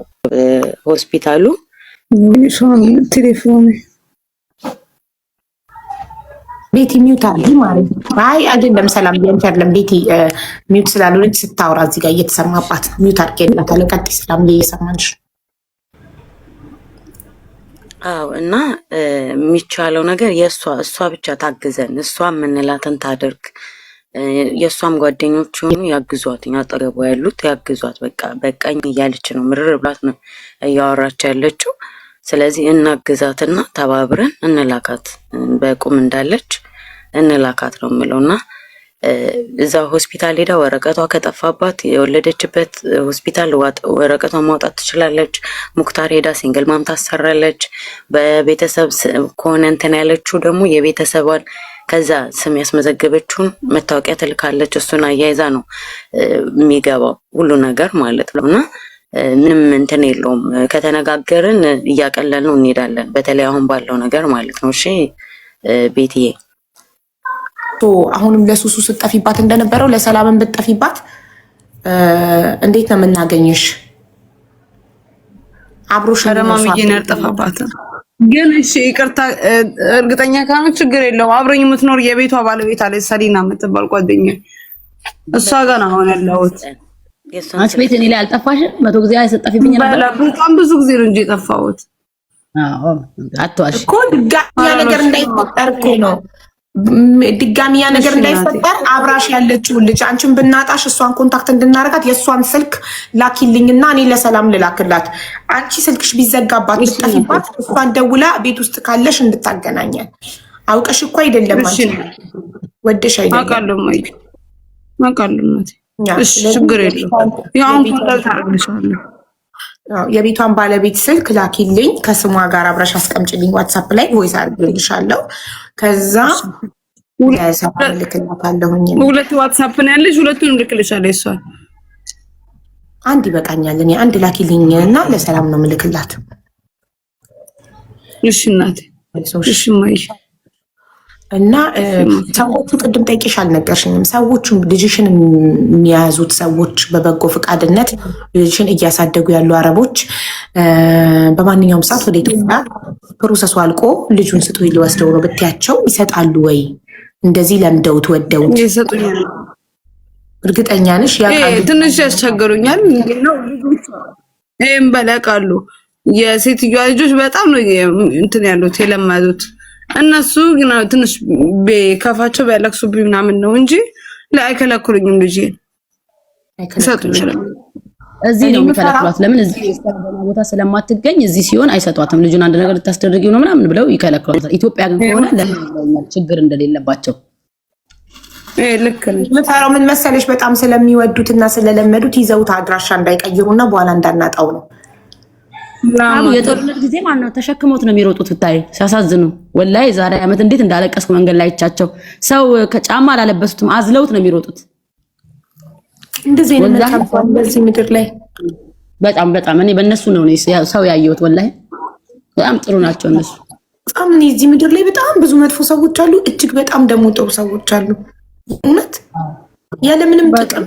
ሆስፒታሉ ቴሌፎን ቤቲ mute አድርጊ ማለት ነው። አይ አይደለም፣ ሰላም ቢያንቺ አይደለም። ቤቲ mute ስላልሆነች ስታወራ እዚህ ጋር እየተሰማባት ነው። Mute አድርጌላታለሁ። ቀጥይ ሰላም፣ እየሰማንሽ። አዎ እና የሚቻለው ነገር የእሷ እሷ ብቻ ታግዘን፣ እሷ የምንላትን ታደርግ። የእሷም ጓደኞች ሆኑ ያግዟት፣ አጠገቧ ያሉት ያግዟት። በቃ በቃኝ እያለች ነው፣ ምርር ብላት ነው እያወራች ያለችው። ስለዚህ እናግዛትና ተባብረን እንላካት፣ በቁም እንዳለች እንላካት ነው የምለው። እና እዛ ሆስፒታል ሄዳ ወረቀቷ ከጠፋባት የወለደችበት ሆስፒታል ወረቀቷን ማውጣት ትችላለች። ሙክታር ሄዳ single mom ታሰራለች። በቤተሰብ ከሆነ እንትን ያለችው ደግሞ የቤተሰቧን ከዛ ስም ያስመዘገበችውን መታወቂያ ትልካለች። እሱን አያይዛ ነው የሚገባው ሁሉ ነገር ማለት ነው። እና ምንም እንትን የለውም። ከተነጋገርን እያቀለል ነው እንሄዳለን። በተለይ አሁን ባለው ነገር ማለት ነው። እሺ ቤትዬ፣ አሁንም ለሱሱ ስትጠፊባት እንደነበረው ለሰላምን ብትጠፊባት እንዴት ነው የምናገኝሽ? አብሮሽ ረማምዬን አልጠፋባትም ግን እሺ፣ ይቅርታ እርግጠኛ ካልሆነ ችግር የለውም። አብሮኝ የምትኖር የቤቷ ባለቤት አለች ሰሊና የምትባል ጓደኛ፣ እሷ ጋር ነው አሁን ያለሁት። አንቺ ቤት እኔ ላይ አልጠፋሽም? 100 ጊዜ አይሰጠፊብኝ ነበር። በጣም ብዙ ጊዜ ነው እንጂ የጠፋሁት። አዎ አትዋሽ እኮ ድጋሚ ያ ነገር እንዳይፈጠር እኮ ነው። ድጋሚ ያ ነገር እንዳይፈጠር አብራሽ ያለችውን ልጅ አንቺን ብናጣሽ እሷን contact እንድናረጋት የእሷን ስልክ ላኪልኝና እኔ ለሰላም ልላክላት። አንቺ ስልክሽ ቢዘጋባት ብትጠፊባት እሷን ደውላ ቤት ውስጥ ካለሽ እንድታገናኛል። አውቀሽ እኮ አይደለም አንቺ ወደሽ አይደለም። አውቃለሁ አውቃለሁ። እሺ ችግር የለውም። ያው አሁን contact አደርግልሻለሁ። የቤቷን ባለቤት ስልክ ላኪልኝ፣ ከስሟ ጋር አብረሽ አስቀምጭልኝ። WhatsApp ላይ voice አድርግልሻለሁ። ከዛ ለሰላም እልክላታለሁኝ። ሁለት WhatsApp ነው ያለሽ፣ ሁለቱንም እልክልሻለሁ። እሷን አንድ ይበቃኛል። እኔ አንድ ላኪልኝ እና ለሰላም ነው የምልክላት። እሺ እናቴ፣ እሺ እማዬ። እና ሰዎቹ ቅድም ጠይቄሽ አልነገርሽኝም። ሰዎቹ ልጅሽን የሚያዙት ሰዎች በበጎ ፈቃድነት ልጅሽን እያሳደጉ ያሉ አረቦች በማንኛውም ሰዓት ወደ ኢትዮጵያ process ኡ አልቆ ልጁን ስጡ ሊወስደው ነው ብትያቸው ይሰጣሉ ወይ? እንደዚህ ለምደውት ወደውት ይሰጡኛል። እርግጠኛ ነሽ? ትንሽ ያስቸግሩኛል። ምንድነው ልጆቹ ይሄን በለቃሉ የሴትዮዋ ልጆች በጣም ነው እንትን ያሉት የለመዱት እነሱ ግን ትንሽ ከፋቸው ቢያለቅሱብኝ ምናምን ነው እንጂ አይከለክሉኝም። ልጅ ይሰጡኛል። እዚህ ነው የሚከለክሏት። ለምን እዚህ ቦታ ስለማትገኝ እዚህ ሲሆን አይሰጧትም። ልጁን አንድ ነገር ልታስደርጊው ነው ምናምን ብለው ይከለክሏታል። ኢትዮጵያ ግን ከሆነ ለምን ችግር እንደሌለባቸው ልክ ነው። የምፈራው ምን መሰለሽ፣ በጣም ስለሚወዱት እና ስለለመዱት ይዘውት አድራሻ እንዳይቀይሩና በኋላ እንዳናጣው ነው። የጦርነት ጊዜ ማለት ነው ተሸክሞት ነው የሚሮጡት። ብታይ ሲያሳዝኑ፣ ወላሂ ዛሬ ዓመት እንዴት እንዳለቀስኩ መንገድ ላይ አይቻቸው። ሰው ከጫማ አላለበሱትም፣ አዝለውት ነው የሚሮጡት። እንደዚህ አይነት መልካም በዚህ ምድር ላይ በጣም በጣም እኔ በእነሱ ነው ሰው ያየሁት። ወላሂ በጣም ጥሩ ናቸው እነሱ። በጣም እኔ እዚህ ምድር ላይ በጣም ብዙ መጥፎ ሰዎች አሉ፣ እጅግ በጣም ደግሞ ጥሩ ሰዎች አሉ። እውነት ያለምንም ጥቅም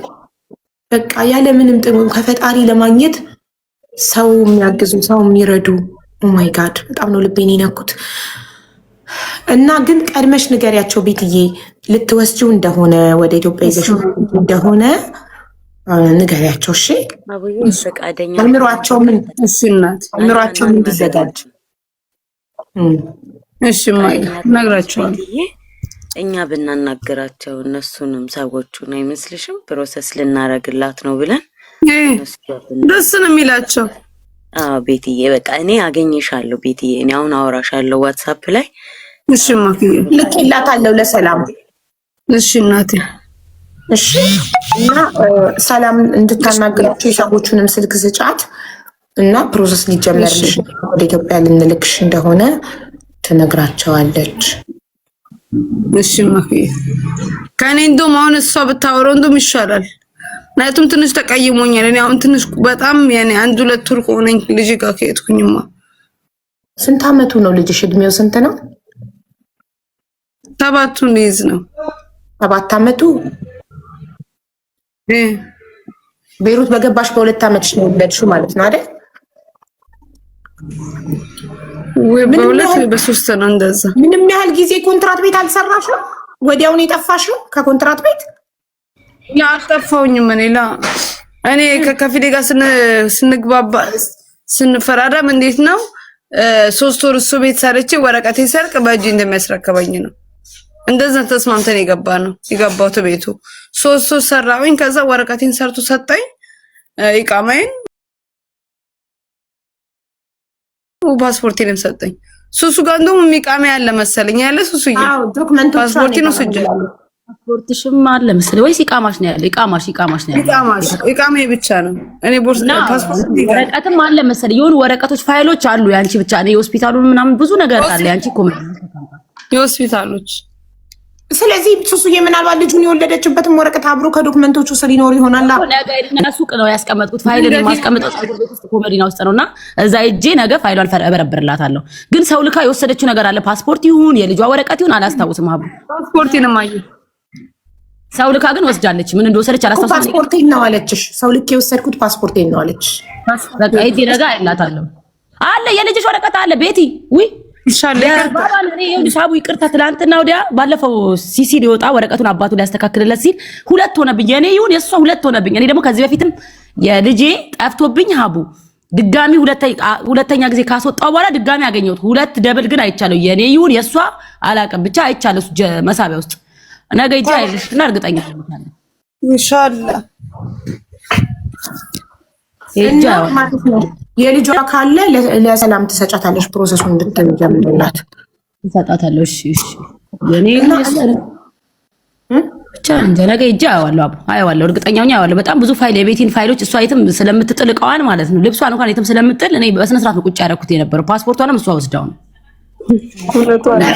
በቃ ያለምንም ጥቅም ከፈጣሪ ለማግኘት ሰው የሚያግዙ ሰው የሚረዱ oh my God በጣም ነው ልቤን የነኩት። እና ግን ቀድመሽ ንገሪያቸው ቤትዬ ልትወስጂው እንደሆነ ወደ ኢትዮጵያ ይዘሽው እንደሆነ ንገሪያቸው። እሺ አእምሯቸው ምን አእምሯቸው ምን እንዲዘጋጅ። እሺ እነግራቸዋለሁ። እኛ ብናናግራቸው እነሱንም ሰዎቹን አይመስልሽም? process ልናረግላት ነው ብለን ደስ ነው የሚላቸው። አዎ ቤትዬ፣ በቃ እኔ አገኝሻለሁ ቤትዬ፣ እኔ አሁን አወራሻለሁ WhatsApp ላይ። እሺ ማክዬ፣ ልኬላታለሁ ለሰላም። እሺ እናቴ። እሺ እና ሰላም እንድታናግራቸው የሰዎቹንም ስልክ ስጫት እና process ሊጀመርልሽ ወደ ኢትዮጵያ ልንልክሽ እንደሆነ ትነግራቸዋለች። እሺ ማክዬ፣ ከእኔ እንደውም አሁን እሷ ብታወራው እንደውም ይሻላል። ምክንያቱም ትንሽ ተቀይሞኛል። እኔ አሁን ትንሽ በጣም ያኔ አንድ ሁለት ወር ከሆነኝ ልጅ ጋር ከሄድኩኝማ። ስንት አመቱ ነው ልጅሽ? እድሜው ስንት ነው? 7ቱን ሊይዝ ነው። 7 አመቱ። ቤሩት በገባሽ በ2 አመትሽ ነው የወለድሽው ማለት ነው አይደል? ወይ በ2 ወይ በ3 ነው እንደዛ። ምንም ያህል ጊዜ ኮንትራት ቤት አልሰራሽም? ወዲያውኑ የጠፋሽው ከኮንትራት ቤት? አልጠፋሁኝም። እኔ እኔ ከከፊሌ ጋር ስንግባባ ስንፈራረም እንዴት ነው 3 ወር እሱ ቤት ሰርቼ ወረቀቴ ሰርቅ በእጅ እንደሚያስረክበኝ ነው። እንደዛ ተስማምተን የገባ ነው የገባሁት ቤቱ 3 ወር ሰራሁኝ። ከዛ ወረቀቴን ሰርቶ ሰጠኝ፣ ኢቃማዬን ፓስፖርቴንም ሰጠኝ። ሱሱ ጋር እንደውም ኢቃማ ያለ መሰለኝ ያለ ሱሱዬ ፓስፖርቴን ወስጃለሁ። ፓስፖርትሽም አለ መሰለኝ ወይስ ኢቃማሽ ነው ያለው? ኢቃማሽ ኢቃማሽ ነው ያለው። ኢቃማሽ ኢቃማዬ ብቻ ነው። እኔ ቦርሳ ፓስፖርት ወረቀትም አለ መሰለኝ። የሆኑ ወረቀቶች ፋይሎች አሉ ያንቺ ብቻ ነው። የሆስፒታሉን ምናምን ብዙ ነገር አለ ያንቺ እኮ የሆስፒታሎች። ስለዚህ ሱሱዬ ምናልባት ልጁን የወለደችበትም ወረቀት አብሮ ከ document ኦቹ ስር ይኖር ይሆናል። ነገ ሄድና ሱቅ ነው ያስቀመጥኩት። ፋይልን የማስቀምጠው ፀጉር ቤት ውስጥ ኮመዲና ውስጥ ነውና እዛ ሄጄ ነገ ፋይሏን እበረብርላታለሁ። ግን ሰው ልካ የወሰደችው ነገር አለ። ፓስፖርት ይሁን የልጇ ወረቀት ይሁን አላስታውስም። ሀቡ ፓስፖርቴንም አየሁ። ሰው ልካ ግን ወስዳለች። ምን እንደወሰደች አላስታውስም። ፓስፖርቴን ነው አለችሽ። ሰው ልክ የወሰድኩት ፓስፖርቴን ነው አለች። በቃ ሂጅ ነገ አይላታለሁ። አለ የልጅሽ ወረቀት አለ ቤቲ። ውይ ሳቡ ይቅርታ፣ ትላንትና ወዲያ ባለፈው ሲሲ ሊወጣ ወረቀቱን አባቱ ሊያስተካክልለት ሲል ሁለት ሆነብኝ። የኔ ይሁን የእሷ ሁለት ሆነብኝ። እኔ ደግሞ ከዚህ በፊትም የልጄ ጠፍቶብኝ ሀቡ ድጋሚ ሁለተኛ ጊዜ ካስወጣው በኋላ ድጋሚ አገኘሁት። ሁለት double ግን አይቻለሁ። የኔ ይሁን የእሷ አላውቅም፣ ብቻ አይቻለሁ መሳቢያ ውስጥ። ነገ ሂጅ አይልሽና እርግጠኛ ኢንሻአላህ እና ማለት ነው የልጇ ካለ ለሰላም ትሰጫታለሽ፣ process ኡን እንድትጀምርላት ትሰጣታለሽ። እሺ እሺ፣ የኔ ብቻ እንጃ። ነገ ሂጅ አየዋለሁ፣ አቡ አየዋለሁ፣ እርግጠኛ ሆኜ አየዋለሁ። በጣም ብዙ ፋይል የቤቲን ፋይሎች እሷ የትም ስለምትጥል እቃዋን ማለት ነው ልብሷን እንኳን የትም ስለምጥል እኔ በስነ ስርዓት ነው ቁጭ ያደረኩት የነበረው። ፓስፖርቷንም እሷ ወስዳው ነው።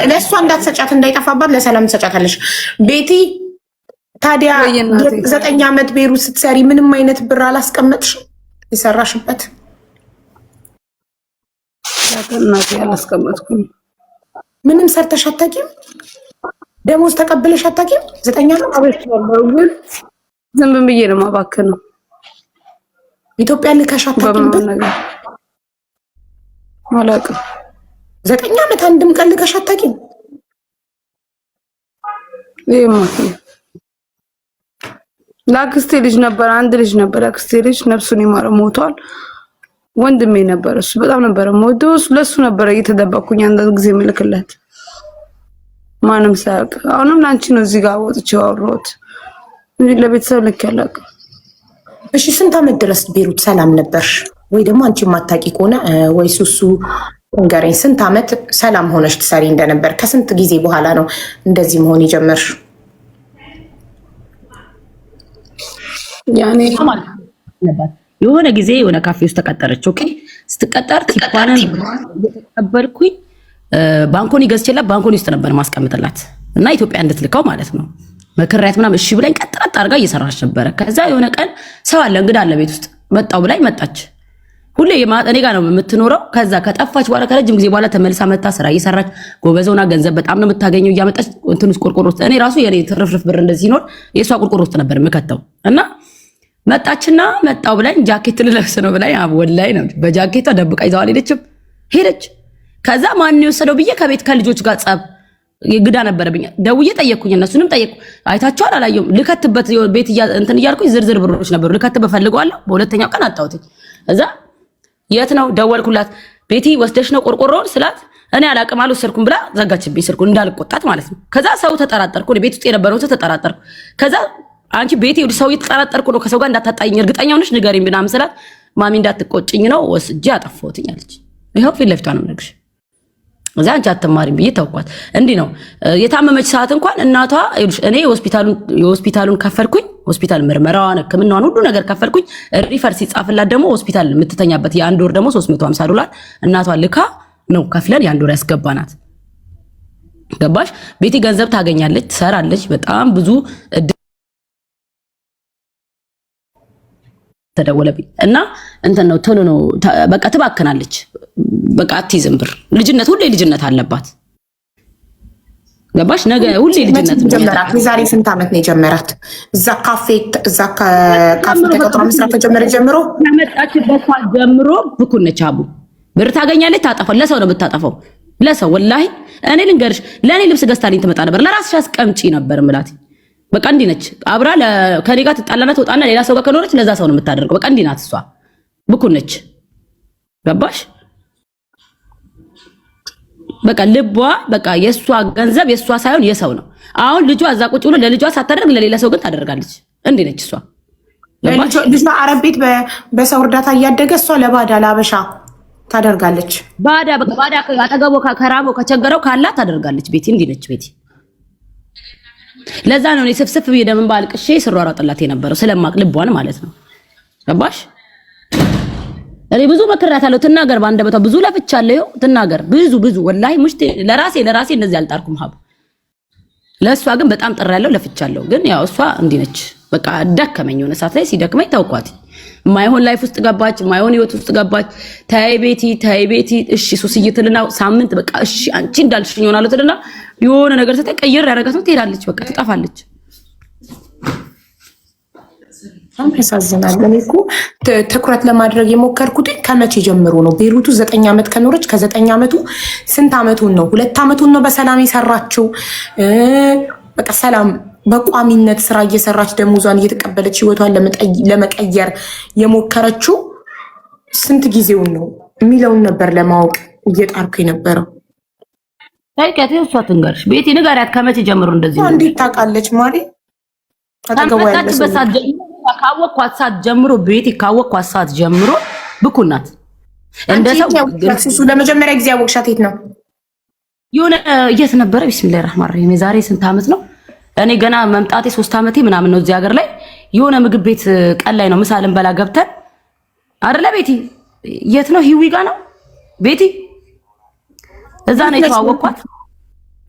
ለእሷ እንዳትሰጫት እንዳይጠፋባት ለሰላም ትሰጫታለሽ። ቤቲ ታዲያ 9 ዓመት ቤሩት ስትሰሪ ምንም አይነት ብር አላስቀመጥሽም? የሰራሽበት እናቴ አላስቀመጥኩም። ምንም ሰርተሽ አታውቂም? ደሞዝ ተቀብለሽ አታውቂም? 9 ዓመት ግን ዝም ብዬ ነው የማባክነው። ኢትዮጵያ ልከሽ አታውቂም? አላውቅም። 9 ዓመት አንድም ቀን ልከሽ አታውቂም? ለአክስቴ ልጅ ነበር፣ አንድ ልጅ ነበር። አክስቴ ልጅ ነፍሱን ይማረው ሞቷል። ወንድሜ ነበር፣ እሱ በጣም ነበር የምወደው። ለሱ ነበር እየተደበቅኩኝ አንዳንድ ጊዜ ምልክለት ማንም ሳያውቅ። አሁንም ለአንቺ ነው እዚህ ጋር ወጥቼ ያወራሁት እንጂ ለቤተሰብ ልክ አላውቅም። እሺ ስንት ዓመት ድረስ ቤሩት ሰላም ነበርሽ? ወይ ደግሞ አንቺ የማታውቂ ከሆነ ወይ ሱሱ ንገረኝ፣ ስንት ዓመት ሰላም ሆነሽ ትሰሪ እንደነበር? ከስንት ጊዜ በኋላ ነው እንደዚህ መሆን የጀመርሽ? ያኔ የሆነ ጊዜ የሆነ ካፌ ውስጥ ተቀጠረች። okay ስትቀጠር tip ዋንን እየተቀበልኩኝ ባንኮኒ ገዝቼላት ባንኮኒ ውስጥ ነበር ማስቀምጥላት እና ኢትዮጵያ እንድትልከው ማለት ነው። መክሪያት ምናምን እሺ ብላኝ ቀጥ ቀጥ አድርጋ እየሰራች ነበረ። ከዛ የሆነ ቀን ሰው አለ እንግዳ አለ ቤት ውስጥ መጣው ብላኝ መጣች። ሁሌ እኔ ጋር ነው የምትኖረው። ከዛ ከጠፋች በኋላ ከረጅም ጊዜ በኋላ ተመልሳ መታ ስራ እየሰራች ጎበዘውና ገንዘብ በጣም ነው የምታገኘው። እያመጣች እንትን ውስጥ ቆርቆሮ ውስጥ እኔ ራሱ የኔ ትርፍርፍ ብር እንደዚህ ሲኖር የእሷ ቆርቆሮ ውስጥ ነበር የምከተው እና መጣችና መጣው ብላኝ ጃኬት ልለብስ ነው ብላኝ ወላሂ ነው በጃኬቷ ደብቃ ይዘዋል ሄደችም ሄደች። ከዛ ማን የወሰደው ብዬ ከቤት ከልጆች ጋር ጸብ ግዳ ነበረብኝ። ደውዬ ጠየቅኩኝ፣ እነሱንም ጠየቅኩ። አይታችኋል አላየሁም። ልከትበት ቤት እንትን እያልኩኝ ዝርዝር ብሮች ነበሩ ልከትበት ፈልገዋለሁ። በሁለተኛው ቀን አጣሁትኝ። እዛ የት ነው ደወልኩላት። ቤቲ ወስደሽ ነው ቆርቆሮውን ስላት እኔ አላቅም አልወሰድኩም ብላ ዘጋችብኝ ስልኩን እንዳልቆጣት ማለት ነው። ከዛ ሰው ተጠራጠርኩ፣ ቤት ውስጥ የነበረውን ሰው ተጠራጠርኩ። ከዛ አንቺ ቤቴ ሰው እየተጠራጠርኩ ነው ከሰው ጋር እንዳታጣይኝ እርግጠኛ ሆነሽ ንገሪኝ ምናምን ስላት ማሚ እንዳትቆጭኝ ነው ወስጄ አጠፋሁትኝ አለች። ይኸው ፊት ለፊቷ ነው የምነግርሽ። እዛ አንቺ አትማሪም ብዬ ተውኳት። እንዲህ ነው የታመመች ሰዓት እንኳን እናቷ እኔ የሆስፒታሉን ከፈልኩኝ፣ ሆስፒታል ምርመራዋን፣ ሕክምናዋን ሁሉ ነገር ከፈልኩኝ። refer ሲጻፍላት ደግሞ ሆስፒታል የምትተኛበት የአንድ ወር ደግሞ $350 እናቷ ልካ ነው ከፍለን የአንድ ወር ያስገባናት። ገባሽ? ቤቲ ገንዘብ ታገኛለች፣ ትሰራለች። በጣም ብዙ ተደወለብኝ እና እንትን ነው ቶሎ ነው በቃ ትባክናለች። በቃ አትይዝም ብር። ልጅነት ሁሌ ልጅነት አለባት። ገባሽ? ነገ ሁሌ ልጅነት ጀመራት። የዛሬ ስንት ዓመት ነው የጀመራት? እዛ ካፌ እዛ ካፌ ተቀጥሮ መስራት ተጀመረ ጀምሮ ከመጣችበት ጀምሮ ብኩን ነች። አቡ ብር ታገኛለች፣ ታጠፋው። ለሰው ነው የምታጠፋው፣ ለሰው ወላሂ። እኔ ልንገርሽ፣ ለእኔ ልብስ ገዝታልኝ ትመጣ ነበር። ለራስሽ አስቀምጪ ነበር ምላት። በቃ እንዲህ ነች። አብራ ከኔ ጋር ትጣላና ትወጣና ሌላ ሰው ጋር ከኖረች ለዛ ሰው ነው የምታደርገው። በቃ እንዲህ ናት እሷ፣ ብኩን ነች። ገባሽ? በቃ ልቧ በቃ የእሷ ገንዘብ የእሷ ሳይሆን የሰው ነው። አሁን ልጇ እዛ ቁጭ ብሎ ለልጇ ሳታደርግ ለሌላ ሰው ግን ታደርጋለች። እንዲህ ነች እሷ። ልጇ አረብ ቤት በሰው እርዳታ እያደገ እሷ ለባዳ ለአበሻ ታደርጋለች። ባዳ በቃ ባዳ አጠገቦ ከራበው ከቸገረው ካላ ታደርጋለች። ቤቲ እንዲህ ነች ቤቲ። ለዛ ነው እኔ ስፍስፍ ብዬ ደምን ባልቅሼ ስሯሯጥላት የነበረው ስለማቅ ልቧን ማለት ነው። ገባሽ? እኔ ብዙ መክሬያታለሁ። ትናገር በአንደበቷ ብዙ ለፍቻለሁ። ትናገር ብዙ ብዙ ወላሂ ሙሽቴ ለራሴ ለራሴ እንደዚህ አልጣርኩም። ሀቡ ለእሷ ግን በጣም ጥሬያለሁ፣ ለፍቻለሁ። ግን ያው እሷ እንዲህ ነች። በቃ ደከመኝ። የሆነ ሰዓት ላይ ሲደክመኝ ተውኳት። ማይሆን life ውስጥ ገባች፣ ማይሆን ህይወት ውስጥ ገባች። ተይ ቤቲ፣ ተይ ቤቲ፣ እሺ ሱስዬ ትልና ሳምንት በቃ እሺ አንቺ እንዳልሽኝ ይሆናል ትልና የሆነ ነገር ስትይ ቀይር ያደረጋት ነው ትሄዳለች። በቃ ትጠፋለች። በጣም ያሳዝናል። እኔ እኮ ትኩረት ለማድረግ የሞከርኩት ከመቼ ጀምሮ ነው? ቤሩቱ 9 ዓመት ከኖረች ከ9 ዓመቱ ስንት ዓመቱን ነው? 2 ዓመቱን ነው በሰላም የሰራችው። በቃ ሰላም በቋሚነት ስራ እየሰራች ደሞዟን እየተቀበለች ህይወቷን ለመቀየር የሞከረችው ስንት ጊዜውን ነው የሚለውን ነበር ለማወቅ እየጣርኩ የነበረው። ጠይቂያት፣ እሷ ትንገርሽ። ቤቲ ንገሪያት፣ ከመቼ ጀምሮ እንደዚህ ነው? እንዴት ታውቃለች ማሪ? አጠገቧ ያለ ሰው ካወቅኳት ሰዓት ጀምሮ ቤቲ ካወቅኳት ሰዓት ጀምሮ ብኩን ናት። እንደ ሰው እሱ ለመጀመሪያ ጊዜ ያወቅሻት የት ነው? የሆነ የት ነበረ? ቢስሚላሂ ረህማን ረሂም የዛሬ ስንት ዓመት ነው? እኔ ገና መምጣቴ 3 ዓመቴ ምናምን ነው እዚህ ሀገር ላይ። የሆነ ምግብ ቤት ቀን ላይ ነው ምሳ ልንበላ ገብተን አይደለ ቤቲ? የት ነው? ሂዊ ጋ ነው ቤቲ። እዛ ነው የተዋወቅኳት።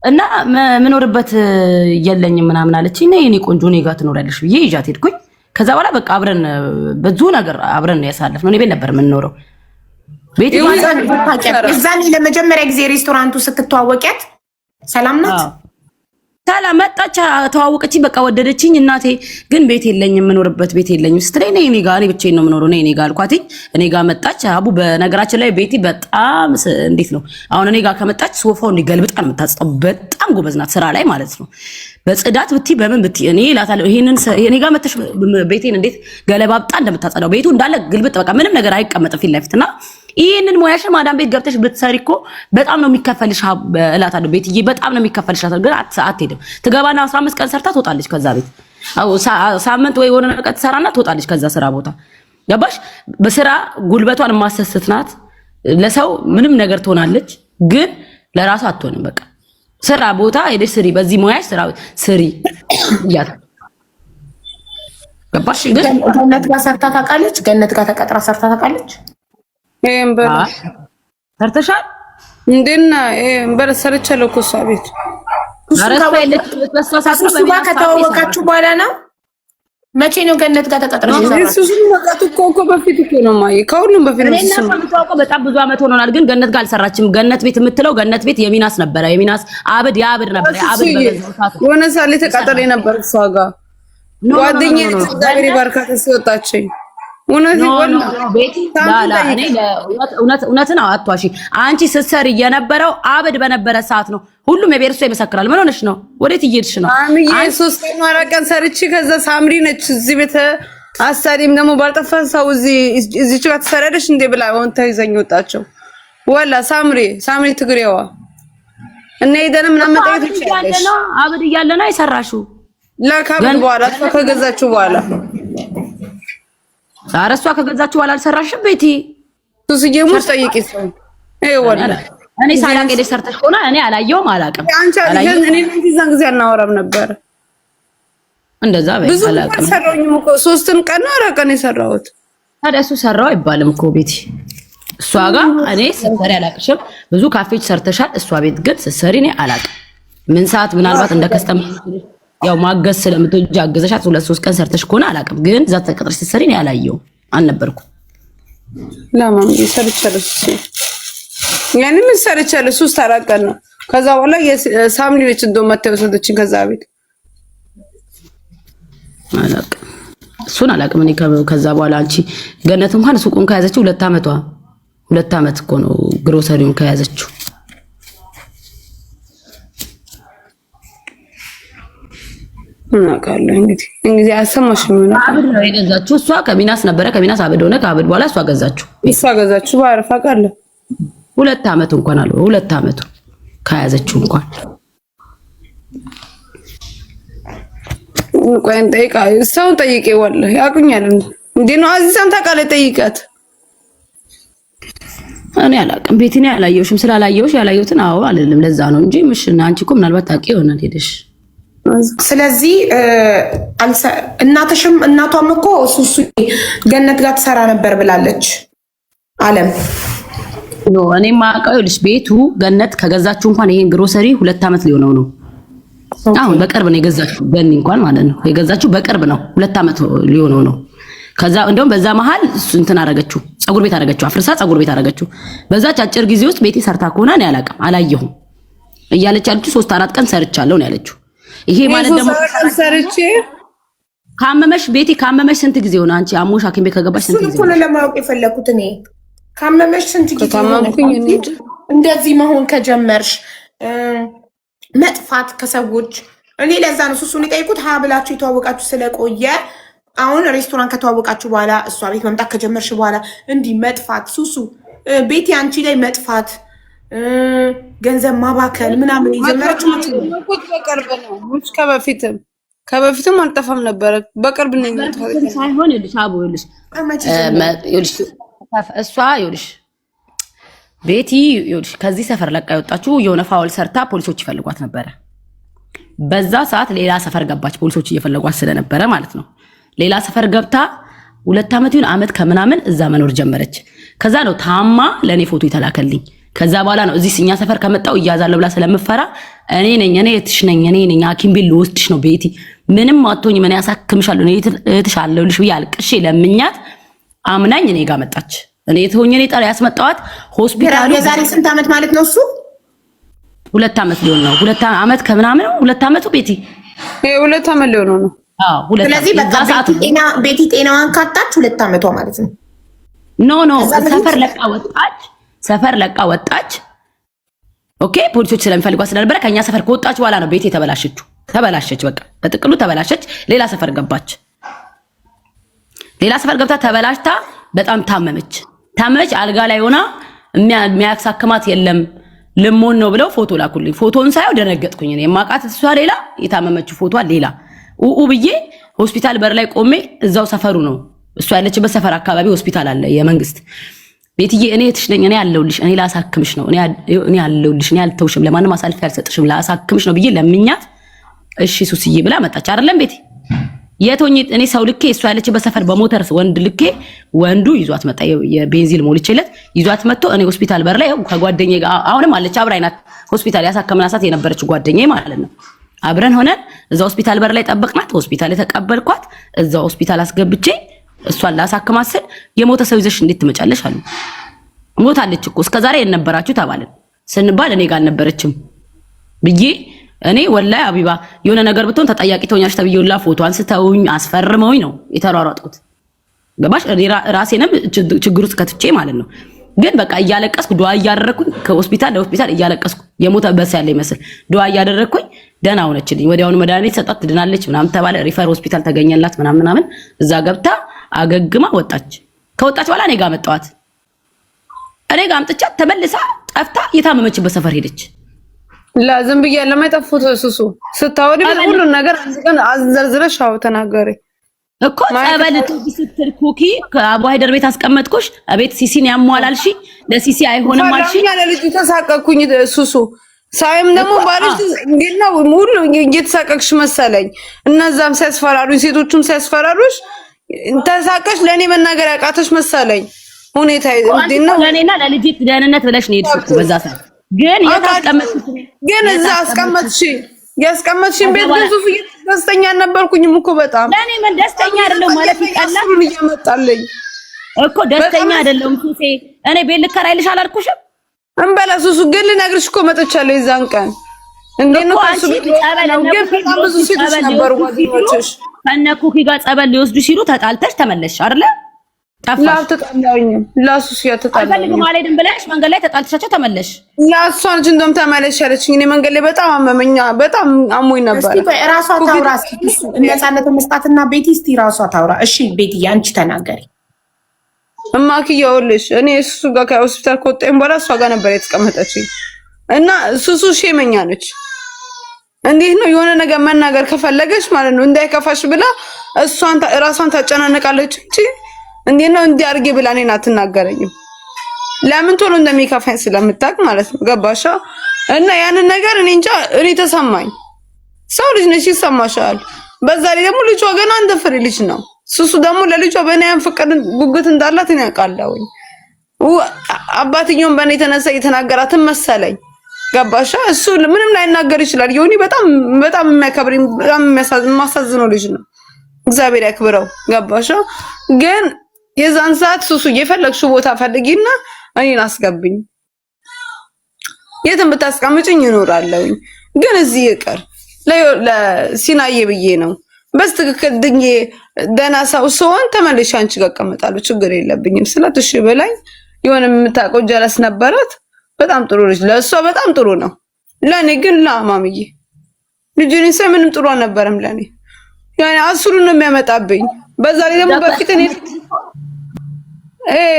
እና ምኖርበት የለኝም ምናምን አለችኝ። ነይ የኔ ቆንጆ እኔ ጋር ትኖሪያለሽ ብዬ ይዣት ሄድኩኝ። ከዛ በኋላ በቃ አብረን ብዙ ነገር አብረን ነው ያሳለፍነው። እኔ ቤት ነበር የምንኖረው። ቤቲ እዛኔ ለመጀመሪያ ጊዜ ሬስቶራንቱ ስትተዋወቂያት ሰላም ናት? ሰላም መጣች፣ ተዋወቀችኝ፣ በቃ ወደደችኝ። እናቴ ግን ቤት የለኝም የምኖርበት ቤት የለኝም ስትለኝ ነይ እኔ ጋር፣ እኔ ብቻዬን ነው የምኖረው፣ ነይ እኔ ጋር አልኳትኝ። እኔ ጋር መጣች። አቡ በነገራችን ላይ ቤቲ በጣም እንዴት ነው አሁን እኔ ጋር ከመጣች ሶፋው እንዲገልብጣ ነው የምታጽጠው። በጣም ጎበዝ ናት ስራ ላይ ማለት ነው። በጽዳት ብቲ በምን ብቲ እኔ እላታለሁ ይሄንን እኔ ጋር መተሽ ቤቴን እንዴት ገለባብጣ እንደምታጸዳው ቤቱ እንዳለ ግልብጥ በቃ ምንም ነገር አይቀመጥም ፊት ለፊት እና ይሄንን ሙያሽን ማዳም ቤት ገብተሽ ብትሰሪ እኮ በጣም ነው የሚከፈልሽ እላታለሁ። ቤትዬ በጣም ነው የሚከፈልሽ እላታለሁ። ግን አትሄድም። ትገባና 15 ቀን ሰርታ ትወጣለች ከዛ ቤት። አዎ ሳምንት ወይ የሆነ ነገር ትሰራና ትወጣለች ከዛ ስራ ቦታ። ገባሽ? በስራ ጉልበቷን የማሰስት ናት። ለሰው ምንም ነገር ትሆናለች፣ ግን ለራሷ አትሆንም። በቃ ስራ ቦታ ሄደሽ ስሪ፣ በዚህ ሙያሽ ስራ ስሪ እያት ገባሽ? ግን ገነት ጋር ሰርታ ታውቃለች። ገነት ጋር ተቀጥራ ሰርታ ታውቃለች። ይሄን በል ሰርተሻል እንዴና? ይሄን በል ሰርቻለሁ እኮ እሷ ቤት። እሱ ጋር ከተዋወቃችሁ በኋላ ነው። መቼ ነው ገነት ጋር ተቀጥረሽ የሰራሽው? እሱን መውጣት እኮ በፊት እኮ ነው ማየ፣ ከሁሉም በፊት ነው። እኔና እሷ የምታውቀው በጣም ብዙ አመት ሆኖናል። ግን ገነት ጋር አልሰራችም። ገነት ቤት የምትለው ገነት ቤት የሚናስ ነበረ። የሚናስ አብድ የአብድ ነበረ። የአብድ የሆነ ሳለ ተቀጥሬ ነበር እሷ ጋር ጓደኛዬ፣ እግዚአብሔር ይባርካት፣ ሲወጣችኝ እውነትን አትዋሺ። አንቺ ስትሰሪ የነበረው አብድ በነበረ ሰዓት ነው። ሁሉም የብሔር ሰው ይመሰክራል። ምን ሆነሽ ነው? ወዴት እየሄድሽ ነው? አምዬ 3 ቀን 4 ቀን ሰርቼ ከዛ ሳምሪ ነች እዚህ ቤት አሰሪም ደግሞ ባልጠፋ ሰው እዚህ እዚህ ጋር ትሰሪያለሽ እንዴ ብላ አሁን ተይዘኝ ወጣቸው። ወላ ሳምሪ ሳምሪ ትግሬዋ እና ሄደን ምናምን መጠየቅ ትችያለሽ። አብድ እያለና የሰራሽው ለካብድ በኋላ እሷ ከገዛችሁ በኋላ። ኧረ እሷ ከገዛችሁ በኋላ አልሰራሽም። ቤቲ ሱስዬ ሙሽ ጠይቂ ሰው ይሄ ወላ እኔ ሳላቅ ሄደሽ ሰርተሽ ከሆነ እኔ አላየሁም፣ አላውቅም። አንቺ እኔ እዛን ጊዜ አናወራም ነበር። እንደዛ በይ። ብዙ አላውቅም። አልሰራሁኝም እኮ 3ን ቀን ነው 4 ቀን የሰራሁት። ታዲያ እሱ ሰራው አይባልም እኮ ቤቲ። እሷ ጋር እኔ ስትሰሪ አላውቅሽም። ብዙ ካፌዎች ሰርተሻል። እሷ ቤት ግን ስትሰሪ እኔ አላውቅም። ምን ሰዓት ምናልባት እንደ customer ያው ማገዝ ስለምትወጂ አገዘሻት 2-3 ቀን ሰርተሽ ከሆነ አላውቅም። ግን እዛ ተቀጥረሽ ስትሰሪ እኔ አላየሁም፣ አልነበርኩም። ለማም ሰርቻለሁ። ያንን ምን ሰርቻለሁ? 3-4 ቀን ነው። ከዛ በኋላ ሳምሪ ነች እንደውም መተው የወሰደችኝ ከዛ ቤት። አላውቅም፣ እሱን አላውቅም። እኔ ከዛ በኋላ አንቺ ገነት እንኳን ሱቁን ከያዘችው 2 ዓመቷ፣ 2 ዓመት እኮ ነው ግሮሰሪውን ከያዘችው። እናውቃለን እንግዲህ አልሰማሽም ይሆናል። አብድ ነው የገዛችው እሷ። ከሚናስ ነበረ፣ ከሚናስ አብድ ሆነ። ከአብድ በኋላ እሷ ገዛችው። እሷ ገዛችው ባረፋ ቃለ 2 ዓመቱ እንኳን አለ 2 ዓመቱ ከያዘችው እንኳን። ቆይ እንጠይቃ፣ ሰውን ጠይቄ ወላሂ ያውቁኛል። እንዴ ነው አዚዛም ታውቃለህ፣ ጠይቃት። እኔ አላውቅም። ቤቲ እኔ አላየሁሽም። ስላላየሁሽ ያላየሁትን አዎ አልልም። ለዛ ነው እንጂ ምሽ አንቺ እኮ ምናልባት ታውቂ ይሆናል ሄደሽ። ስለዚህ እናትሽም እናቷም እኮ ሱሱ ገነት ጋር ትሰራ ነበር ብላለች አለም። No፣ እኔ የማውቀው ይኸውልሽ ቤቱ ገነት ከገዛችሁ እንኳን ይሄን ግሮሰሪ 2 ዓመት ሊሆነው ነው። አሁን በቅርብ ነው የገዛችሁ። ገኒ እንኳን ማለት ነው የገዛችሁ በቅርብ ነው፣ 2 ዓመት ሊሆነው ነው። ከዛ እንደውም በዛ መሀል እንትን አደረገችው፣ ፀጉር ቤት አደረገችው፣ አፍርሳ ፀጉር ቤት አደረገችው። በዛች አጭር ጊዜ ውስጥ ቤቴ ሰርታ ከሆነ እኔ አላውቅም፣ አላየሁም እያለች ያለችው 3-4 ቀን ሰርቻለሁ ነው ያለችው። ይሄ ማለት ደግሞ ሰርቼ ካመመሽ ቤቴ ካመመሽ ስንት ጊዜ ሆነ? አንቺ አሞሽ ሐኪም ቤት ከገባሽ ስንት እሱን ጊዜ እኮ ሆነ? ነው ለማወቅ የፈለኩት እኔ። ካመመሽ ስንት ጊዜ ሆነ? ከታመምኩኝ እኔ እንጃ። እንደዚህ መሆን ከጀመርሽ መጥፋት ከሰዎች፣ እኔ ለዛ ነው ሱሱን የጠየኩት። ሀ ብላችሁ የተዋወቃችሁ ስለቆየ አሁን ሬስቶራንት ከተዋወቃችሁ በኋላ እሷ ቤት መምጣት ከጀመርሽ በኋላ እንዲህ መጥፋት ሱሱ ቤቲ አንቺ ላይ መጥፋት ገንዘብ ማባከን ምናምን የጀመረችው መቼ ነው? የሞትኩት በቅርብ ነው። ሙች ከበፊትም አልጠፋም ነበረ። በቅርብ ነው የሞትኩት። ሳይሆን ይኸውልሽ አቦ ይኸውልሽ መቼ ጀመረ? ይኸውልሽ እሷ ይኸውልሽ ቤቲ ይኸውልሽ ከዚህ ሰፈር ለቃ የወጣችው የሆነ foul ሰርታ ፖሊሶች ይፈልጓት ነበረ። በዛ ሰዓት ሌላ ሰፈር ገባች፣ ፖሊሶች እየፈለጓት ስለነበረ ማለት ነው። ሌላ ሰፈር ገብታ 2 ዓመት ይሁን ዓመት ከምናምን እዛ መኖር ጀመረች። ከዛ ነው ታማ ለእኔ ፎቶ የተላከልኝ። ከዛ በኋላ ነው እዚህ እኛ ሰፈር ከመጣው እያዛለሁ ብላ ስለምፈራ እኔ ነኝ፣ እኔ እህትሽ ነኝ፣ እኔ ነኝ ሐኪም ቤት ልወስድሽ ነው ቤቲ፣ ምንም አትሆኝም፣ እኔ አሳክምሻለሁ፣ እኔ እህትሽ አለሁልሽ ብዬ አልቅሼ ለምኛት አምናኝ እኔ ጋር መጣች። እኔ የተሆኘ እኔ ጠራ ያስመጣኋት ሆስፒታሉ። የዛሬ ስንት ዓመት ማለት ነው እሱ? 2 ዓመት ሊሆን ነው። 2 ዓመት ከምናምን፣ 2 ዓመቱ ቤቲ። ይሄ 2 ዓመት ሊሆነው ነው። አዎ፣ 2 ስለዚህ ዓመት በቃ የዛ ሰዓት ቤቲ ጤናዋን ካጣች 2 ዓመቷ ማለት ነው። No፣ ከዛ በፊት ሰፈር ለቃ ወጣች። ሰፈር ለቃ ወጣች። Okay፣ ፖሊሶች ስለሚፈልጓት ስለነበረ ከኛ ሰፈር ከወጣች በኋላ ነው ቤት የተበላሸችው። ተበላሸች፣ በቃ በጥቅሉ ተበላሸች። ሌላ ሰፈር ገባች። ሌላ ሰፈር ገብታ ተበላሽታ በጣም ታመመች። ታመመች፣ አልጋ ላይ ሆና የሚያሳክማት የለም ልሞን ነው ብለው ፎቶ ላኩልኝ። ፎቶን ሳየው ደነገጥኩኝ። እኔ የማውቃት እሷ ሌላ፣ የታመመችው ፎቷ ሌላ። ኡኡ ብዬ ሆስፒታል በር ላይ ቆሜ፣ እዛው ሰፈሩ ነው እሷ ያለችበት ሰፈር አካባቢ ሆስፒታል አለ የመንግስት። ቤትዬ እኔ እህትሽ ነኝ፣ እኔ አለሁልሽ፣ እኔ ላሳክምሽ ነው፣ እኔ አለሁልሽ፣ እኔ አልተውሽም፣ ለማንም አሳልፌ አልሰጥሽም፣ ላሳክምሽ ነው ብዬ ለምኛት እሺ ሱስዬ ብላ መጣች። አይደለም ቤቲ? የት ሆኜ እኔ ሰው ልኬ እሷ ያለችበት ሰፈር በሞተር ወንድ ልኬ ወንዱ ይዟት መጣ። የቤንዚን ሞልቼለት ይዟት መጥቶ እኔ ሆስፒታል በር ላይ ከጓደኛዬ ጋር፣ አሁንም አለች አብራኝ ናት፣ ሆስፒታል ያሳከምናት ሰዓት የነበረች ጓደኛዬ ማለት ነው። አብረን ሆነን እዛ ሆስፒታል በር ላይ ጠበቅናት። ሆስፒታል የተቀበልኳት እዛ ሆስፒታል አስገብቼ እሷን ላሳክማት ስል የሞተ ሰው ይዘሽ እንዴት ትመጫለሽ አሉ። ሞታለች እኮ፣ እስከዛሬ የነበራችሁ ተባልን። ስንባል እኔ ጋር አልነበረችም ብዬ እኔ ወላሂ አቢባ የሆነ ነገር ብትሆን ተጠያቂ ትሆኛለሽ ተብዬ ፎቶ አንስተውኝ አስፈርመውኝ ነው የተሯሯጥኩት። ገባሽ? እኔ ራሴንም ችግር ውስጥ ከትቼ ማለት ነው። ግን በቃ እያለቀስኩ ዱዓ እያደረግኩኝ ከሆስፒታል ለሆስፒታል እያለቀስኩ የሞተ በስ ያለ ይመስል ዱዓ እያደረግኩኝ ደህና ሆነችልኝ። ወዲያውኑ መድኃኒት ሰጧት፣ ትድናለች ምናምን ተባለ። Refer ሆስፒታል ተገኘላት ምናምን ምናምን። እዛ ገብታ አገግማ ወጣች። ከወጣች በኋላ እኔ ጋር መጣዋት። እኔ ጋር አምጥቻት ተመልሳ ጠፍታ የታመመችበት ሰፈር ሄደች። ላ ዝም ብዬ ለማይጠፉት ሱሱ ስታወሪ ሁሉን ነገር አንድ ቀን አዘርዝረሽ አዎ ተናገሪ። እኮ ጸበል ስትል ኩኪ ከአቡ ሀይደር ቤት አስቀመጥኩሽ። ቤት ሲሲን ያሟላልሽ ለሲሲ አይሆንም አልሽ። ለልጁ ተሳቀቅኩኝ ሱሱ ሳይም ደግሞ ባልሽ እንዴት ነው ሁሉ እየተሳቀቅሽ መሰለኝ። እነዛም ሲያስፈራሩኝ ሴቶቹም ሲያስፈራሩሽ ተሳቀሽ ለእኔ መናገር ያቃተሽ መሰለኝ። ሁኔታ እንዴት ነው ለእኔና ለልጅ ደህንነት ብለሽ ነው የሄድሽው እኮ በዛ ሰዓት። ግን የት አስቀመጥሽ? ግን እዛ አስቀመጥሽ ያስቀመጥሽን ቤት ግን ሱሱ ደስተኛ አልነበርኩኝም እኮ በጣም። ለእኔ ምን ደስተኛ አይደለሁም ማለት ይቀላል። እያመጣልኝ እኮ ደስተኛ አይደለሁም ሱሴ። እኔ ቤት ልከራይልሽ አላልኩሽም? እንበላ ሱሱ ግን ልነግርሽ እኮ መጥቻለሁ የዛን ቀን። እንዴት ነው ከሱ ቤት ግን በጣም ብዙ ሴቶች ነበሩ ጓደኞችሽ። ከእነ ኩኪ ጋር ጸበል ሊወስዱ ሲሉ ተጣልተሽ ተመለስሽ አይደለ? ጠፋሽ። አልተጣላሁኝም። ላሱስ ያተጣላሁኝ አልፈልግም አልሄድም ብለሽ መንገድ ላይ ተጣልተሻቸው ተመለስሽ። ላሷ ነች እንደውም ተመለሽ ያለችኝ። እኔ መንገድ ላይ በጣም አመመኛ፣ በጣም አሞኝ ነበር። እስቲ ቆይ እራሷ ታውራ እስኪ። ነፃነት መስጣትና ቤቲ እስቲ ራሷ ታውራ። እሺ ቤቲ አንቺ ተናገሪ። እማኪ ይኸውልሽ እኔ እሱ ጋር ከሆስፒታል ከወጣኝ በኋላ እሷ ጋር ነበር የተቀመጠችኝ እና ሱሱ ሼመኛ ነች። እንዴት ነው የሆነ ነገር መናገር ከፈለገች ማለት ነው እንዳይከፋሽ ብላ እሷን ራሷን ታጨናነቃለች እንጂ እንዴት ነው እንዲህ አድርጌ ብላ እኔን አትናገረኝም። ለምን ቶሎ እንደሚከፋኝ ስለምታውቅ ማለት ነው። ገባሻ? እና ያንን ነገር እኔ እንጃ እኔ ተሰማኝ። ሰው ልጅ ነሽ ይሰማሻል። በዛ ላይ ደግሞ ልጇ ገና አንድ ፍሬ ልጅ ነው። ሱሱ ደግሞ ለልጇ በእኔ ያን ፍቅር ጉጉት እንዳላት እኔ አውቃለሁኝ። አባትየውን በእኔ የተነሳ እየተናገራትን መሰለኝ። ገባሻ? እሱ ምንም ላይናገር ይችላል። ዮኒ በጣም በጣም የሚያከብረኝ በጣም የማሳዝነው ልጅ ነው። እግዚአብሔር ያክብረው። ገባሻ? ግን የዛን ሰዓት ሱሱ የፈለግሽው ቦታ ፈልጊና እኔን አስገብኝ፣ የትም ብታስቀምጭኝ እኖራለሁኝ። ግን እዚህ ይቅር ለሲናዬ ብዬ ነው። በስትክክል ድኜ ደህና ሰው ስሆን ተመልሼ አንቺ ጋር እቀመጣለሁ፣ ችግር የለብኝም ስላት እሺ ብላኝ፣ የሆነ የምታውቀው ጀለስ ነበራት። በጣም ጥሩ ልጅ፣ ለእሷ በጣም ጥሩ ነው። ለእኔ ግን ላማምዬ ልጅን ሳይ ምንም ጥሩ አልነበረም ለእኔ። ያኔ አስሩን ነው የሚያመጣብኝ። በዛ ላይ ደግሞ በፊት እኔ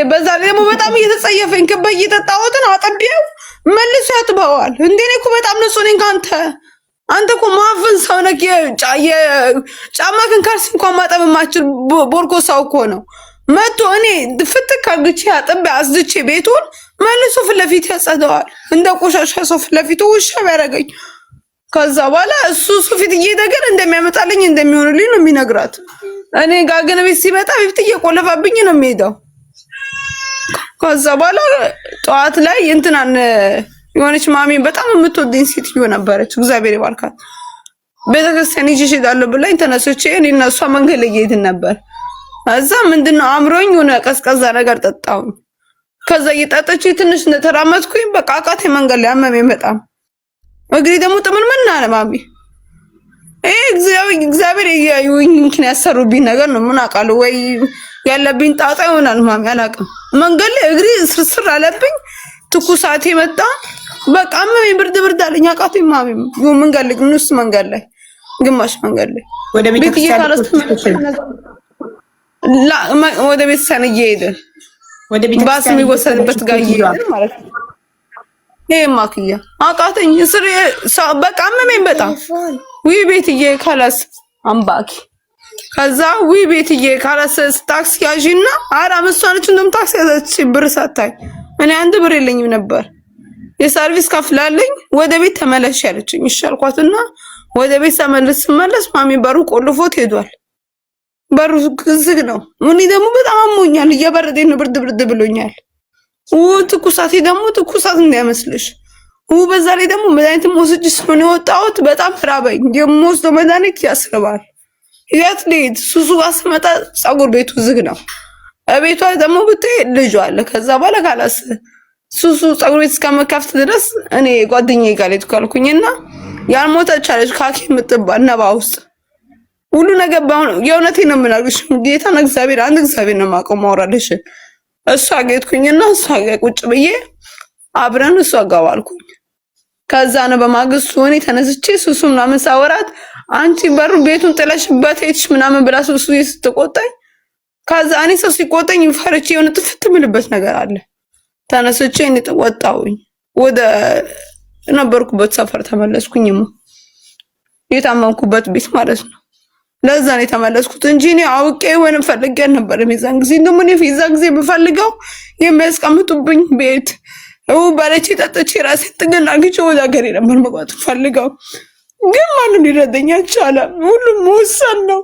በዛ ላይ ደግሞ በጣም እየተጸየፈኝ ክበ እየጠጣሁትን አጥቤው መልሶ ያጥበዋል። እንዴ እኔ እኮ በጣም ንጹህ ነኝ ከአንተ። አንተ እኮ ማፍን ሰው ነህ። የጫማክን ካልሲ እንኳን ማጠብ የማችል ቦርኮ ሰው እኮ ነው። መጥቶ እኔ ፍትክ አርግቼ አጥቤ አጽድቼ ቤቱን መልሶ ፊት ለፊት ያጸደዋል። እንደ ቆሻሻ ሰው ፊት ለፊቱ ውሻ ቢያደርገኝ። ከዛ በኋላ እሱ እሱ ፊት እየሄደ ግን እንደሚያመጣልኝ እንደሚሆንልኝ ነው የሚነግራት። እኔ ጋር ግን ቤት ሲመጣ ቤት እየቆለፋብኝ ነው የሚሄደው። ከዛ በኋላ ጠዋት ላይ እንትናን የሆነች ማሚ በጣም የምትወደኝ ሴትዮ ነበረች፣ እግዚአብሔር ይባርካት። ቤተክርስቲያን ይዤሽ እሄዳለሁ ብላኝ ተነስቼ እኔ እና እሷ መንገድ ላይ እየሄድን ነበር። እዛ ምንድነው አምሮኝ የሆነ ቀዝቀዛ ነገር ጠጣሁኝ። ከዛ እየጠጠች ትንሽ እንደተራመድኩኝ በቃ አቃተኝ። መንገድ ላይ አመመኝ በጣም፣ እግሬ ደግሞ ጥምንምን አለ ማሚ። ይሄ እግዚአብሔር እያዩኝ ምክንያት ሰሩብኝ ነገር ነው። ምን አውቃለሁ ወይ ያለብኝ ጣጣ ይሆናል ማሚ፣ አላውቅም። መንገድ ላይ እግሬ ስርስር አለብኝ፣ ትኩሳቴ መጣ። በቃ አመመኝ፣ ብርድ ብርድ አለኝ፣ አቃተኝ ማሚ። መንገድ ላይ ንስ መንገድ ላይ ግማሽ መንገድ ላይ ወደ ቤተክርስቲያን ወደ ቤተክርስቲያን እየሄድን ባስ የሚወሰድበት ጋር እየሄድን ማለት ነው። ይሄ ማክያ አቃተኝ፣ ስር በቃ አመመኝ በጣም። ውይ ቤትዬ خلاص አምባኪ ከዛ ውይ ቤትዬ خلاص ታክሲ ያዢና ኧረ እሷ ነች እንደውም ታክሲ ያዘች ብር ሳታይ፣ እኔ አንድ ብር የለኝም ነበር። የሰርቪስ ከፍላለኝ ወደ ቤት ተመለሽ ያለችኝ። እሺ አልኳትና ወደ ቤት ስመለስ ማሚ በሩ ቆልፎት ሄዷል። በሩ ዝግ ነው። እኔ ደግሞ በጣም አሞኛል፣ እየበረደኝ ነው፣ ብርድ ብርድ ብሎኛል። ትኩሳቴ ደግሞ ትኩሳት እንዳይመስልሽ። በዛ ላይ ደግሞ መድኃኒትም ወስጄ ስለሆነ የወጣሁት በጣም ራበኝ። የምወስደው መድኃኒት ያስርባል። የት ልሂድ? ሱሱ ጋር ስመጣ ፀጉር ቤቱ ዝግ ነው። እቤቷ ደግሞ ብትሄድ ልጇ አለ። ከዛ በኋላ ካላስ ሱሱ ፀጉር ቤት እስከመከፍት ድረስ እኔ ጓደኛዬ ጋር ልሄድ ካልኩኝና ያልሞተች አለች ካኪ የምትባል ነባ ውስጥ ሁሉ ነገር የእውነቴን ነው የምናግርሽ። ጌታን እግዚአብሔር አንድ እግዚአብሔር ነው የማውቀው ማውራልሽ። እሷ ጋር ሄድኩኝና እሷ ጋር ቁጭ ብዬ አብረን እሷ ጋር ዋልኩኝ። ከዛ ነው በማግስቱ እኔ ተነስቼ ሱሱ ምናምን ሳወራት አንቺ በሩ ቤቱን ጥለሽበት ሄድሽ ምናምን ብላ ሱሱ ስትቆጣኝ፣ ከዛ እኔ ሰው ሲቆጣኝ ፈርቼ የሆነ ጥፍት የምልበት ነገር አለ። ተነስቼ እኔ ወጣሁኝ፣ ወደ ነበርኩበት ሰፈር ተመለስኩኝማ፣ የታመምኩበት ቤት ማለት ነው። ለዛ ነው የተመለስኩት እንጂ እኔ አውቄ ወይንም ፈልጌ አልነበረም። የዛን ጊዜ እንደውም እኔ የዛን ጊዜ ብፈልገው የሚያስቀምጡብኝ ቤት በለቼ ጠጥቼ ራሴን ጥግን አግኝቼ ወደ ሀገሬ ነበር መግባት ፈልገው፣ ግን ማንም ሊረዳኝ አልቻለም። ሁሉም መወሰን ነው።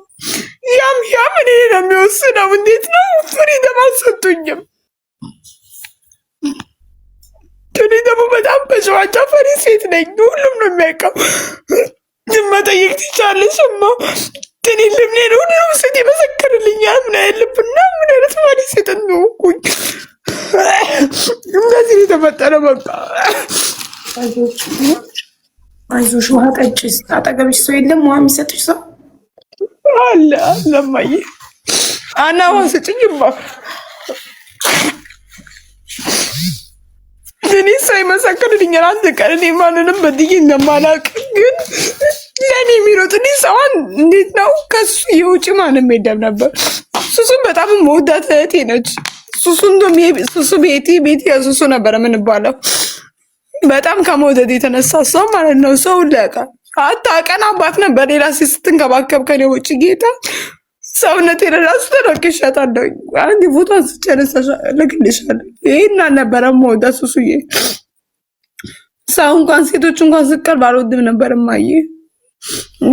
ያም ያም እኔ ነው የሚወስነው። እንዴት ነው ፍሪደም አልሰጡኝም። እኔ ደግሞ በጣም በጨዋታ ፈሪ ሴት ነኝ። ሁሉም ነው የሚያውቀው። መጠየቅ ትቻለሽ እማ እኔ ልምኔን ሁሉም ሴት ይመሰክርልኛል። ምን አይነት ልብና ምን አይነት ፈሪ ሴት እንደሆንኩኝ እንደዚህ ነው የተፈጠረው። በቃ አይዞሽ፣ ውሃ ጠጪ። አጠገብሽ ሰው የለም ውሃ የሚሰጥሽ ሰው አለ አለ እማዬ አና ውሃ ስጭኝማ። እኔ ሰው ይመሰክርልኛል። አንድ ቀን እኔ ማንንም በድዬ እንደማላውቅ ግን ለእኔ የሚሮጥ እኔ ሰዋን እንዴት ነው ከሱ የውጭ ማንም የለም ነበር። ሱሱን በጣም መወዳት እህቴ ነች። ሱሱ እንደውም ሱሱ ቤቲ ቤቲ ሱሱ ነበር የምንባለው። በጣም ከመውደድ የተነሳ ሰው ማለት ነው። ሰው ለቃ አታቀን አባት ነበር ሌላ ሴት ስትንከባከብ ከኔ ውጭ ጌታ ሰውነቴ ለራሱ ተለቅሻታለሁ። አንድ ፎቶ አንስቼ እልክልሻለሁ። ይሄን አልነበረም መወዳት ሱሱዬ። ሰው እንኳን ሴቶች እንኳን ስቀርብ አልወድም ነበር እማዬ።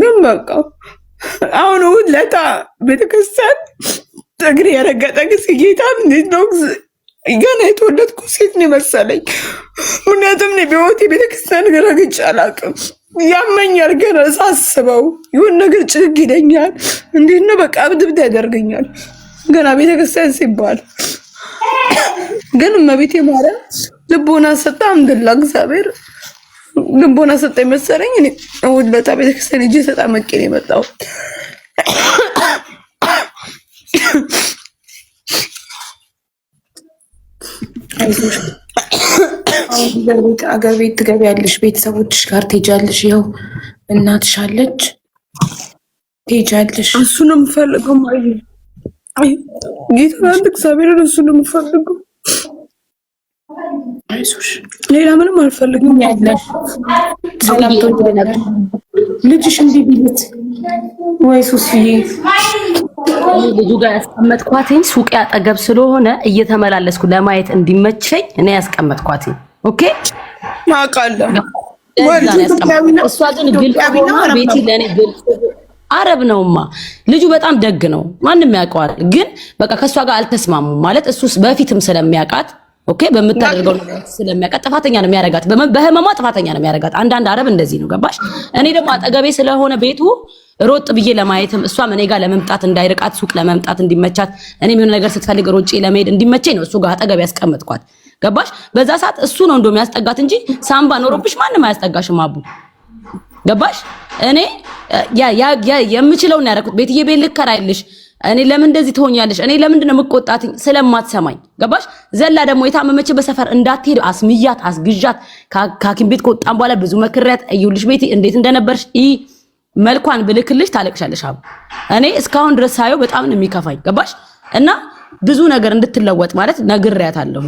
ግን በቃ አሁን እሑድ ለታ ቤተክርስቲያን እግሬ የረገጠ ጊዜ ጌታ እንዴት ነው ገና የተወለድኩ ሴት ነው የመሰለኝ። ምክንያቱም እኔ በሕይወቴ ቤተክርስቲያን ረግጬ አላውቅም። ያመኛል ገና ሳስበው ይሁን ነገር ጭግ ይለኛል። እንዴት ነው በቃ እብድ ያደርገኛል ገና ቤተክርስቲያን ሲባል። ግን እመቤቴ ማርያም ልቦና ሰጣ። አልሐምዱሊላህ እግዚአብሔር ልቦና ሰጠ መሰለኝ። እኔ እሑድ ዕለት ቤተክርስቲያን ሄጄ ተጠምቄ ነው የመጣሁት። አይዞሽ፣ አገር ቤት ትገቢያለሽ፣ ቤተሰቦችሽ ጋር ትሄጃለሽ። ይኸው እናትሽ አለች፣ ትሄጃለሽ። እሱ ነው የምፈልገው። ማየ ጌታ አንድ እግዚአብሔር እሱ ነው የምፈልገው። አይዞሽ፣ ሌላ ምንም አልፈልግም። ያለሽ ሰላም ትወልደናል። ልጅሽ እንዲህ ቢሉት ወይ ሱስዬ ልጁ ጋር ያስቀመጥኳትኝ ሱቅ አጠገብ ስለሆነ እየተመላለስኩ ለማየት እንዲመቸኝ እኔ ያስቀመጥኳትኝ። okay አውቃለሁ። እሷ ግን ግልጽ ሆና ቤቲ ለእኔ ግልጽ አረብ ነውማ ልጁ በጣም ደግ ነው፣ ማንም ያውቀዋል። ግን በቃ ከእሷ ጋር አልተስማሙም ማለት እሱ በፊትም ስለሚያውቃት okay፣ በምታደርገው ነገር ስለሚያውቃት ጥፋተኛ ነው የሚያደርጋት፣ በህመሟ ጥፋተኛ ነው የሚያደርጋት። አንዳንድ አረብ እንደዚህ ነው፣ ገባሽ? እኔ ደግሞ አጠገቤ ስለሆነ ቤቱ ሮጥ ብዬ ለማየትም እሷም እኔ ጋር ለመምጣት እንዳይርቃት ሱቅ ለመምጣት እንዲመቻት እኔም የሆነ ነገር ስትፈልግ ሮጬ ለመሄድ እንዲመቸኝ ነው እሱ ጋር አጠገቤ ያስቀመጥኳት። ገባሽ? በዛ ሰዓት እሱ ነው እንደውም ያስጠጋት እንጂ ሳምባ ኖሮብሽ ማንም አያስጠጋሽም አቡ ገባሽ? እኔ የምችለውን ያደረኩት ቤትዬ ቤት ልከራይልሽ፣ እኔ ለምን እንደዚህ ትሆኛለሽ? እኔ ለምንድን ነው የምቆጣትኝ? ስለማትሰማኝ ገባሽ? ዘላ ደግሞ የታመመች በሰፈር እንዳትሄድ አስምያት፣ አስግዣት። ከሐኪም ቤት ከወጣን በኋላ ብዙ መክሪያት፣ እዩልሽ ቤቲ እንዴት እንደነበርሽ መልኳን ብልክልሽ ታለቅሻለሽ። አቡ እኔ እስካሁን ድረስ ሳየው በጣም ነው የሚከፋኝ። ገባሽ? እና ብዙ ነገር እንድትለወጥ ማለት ነግሬያታለሁ።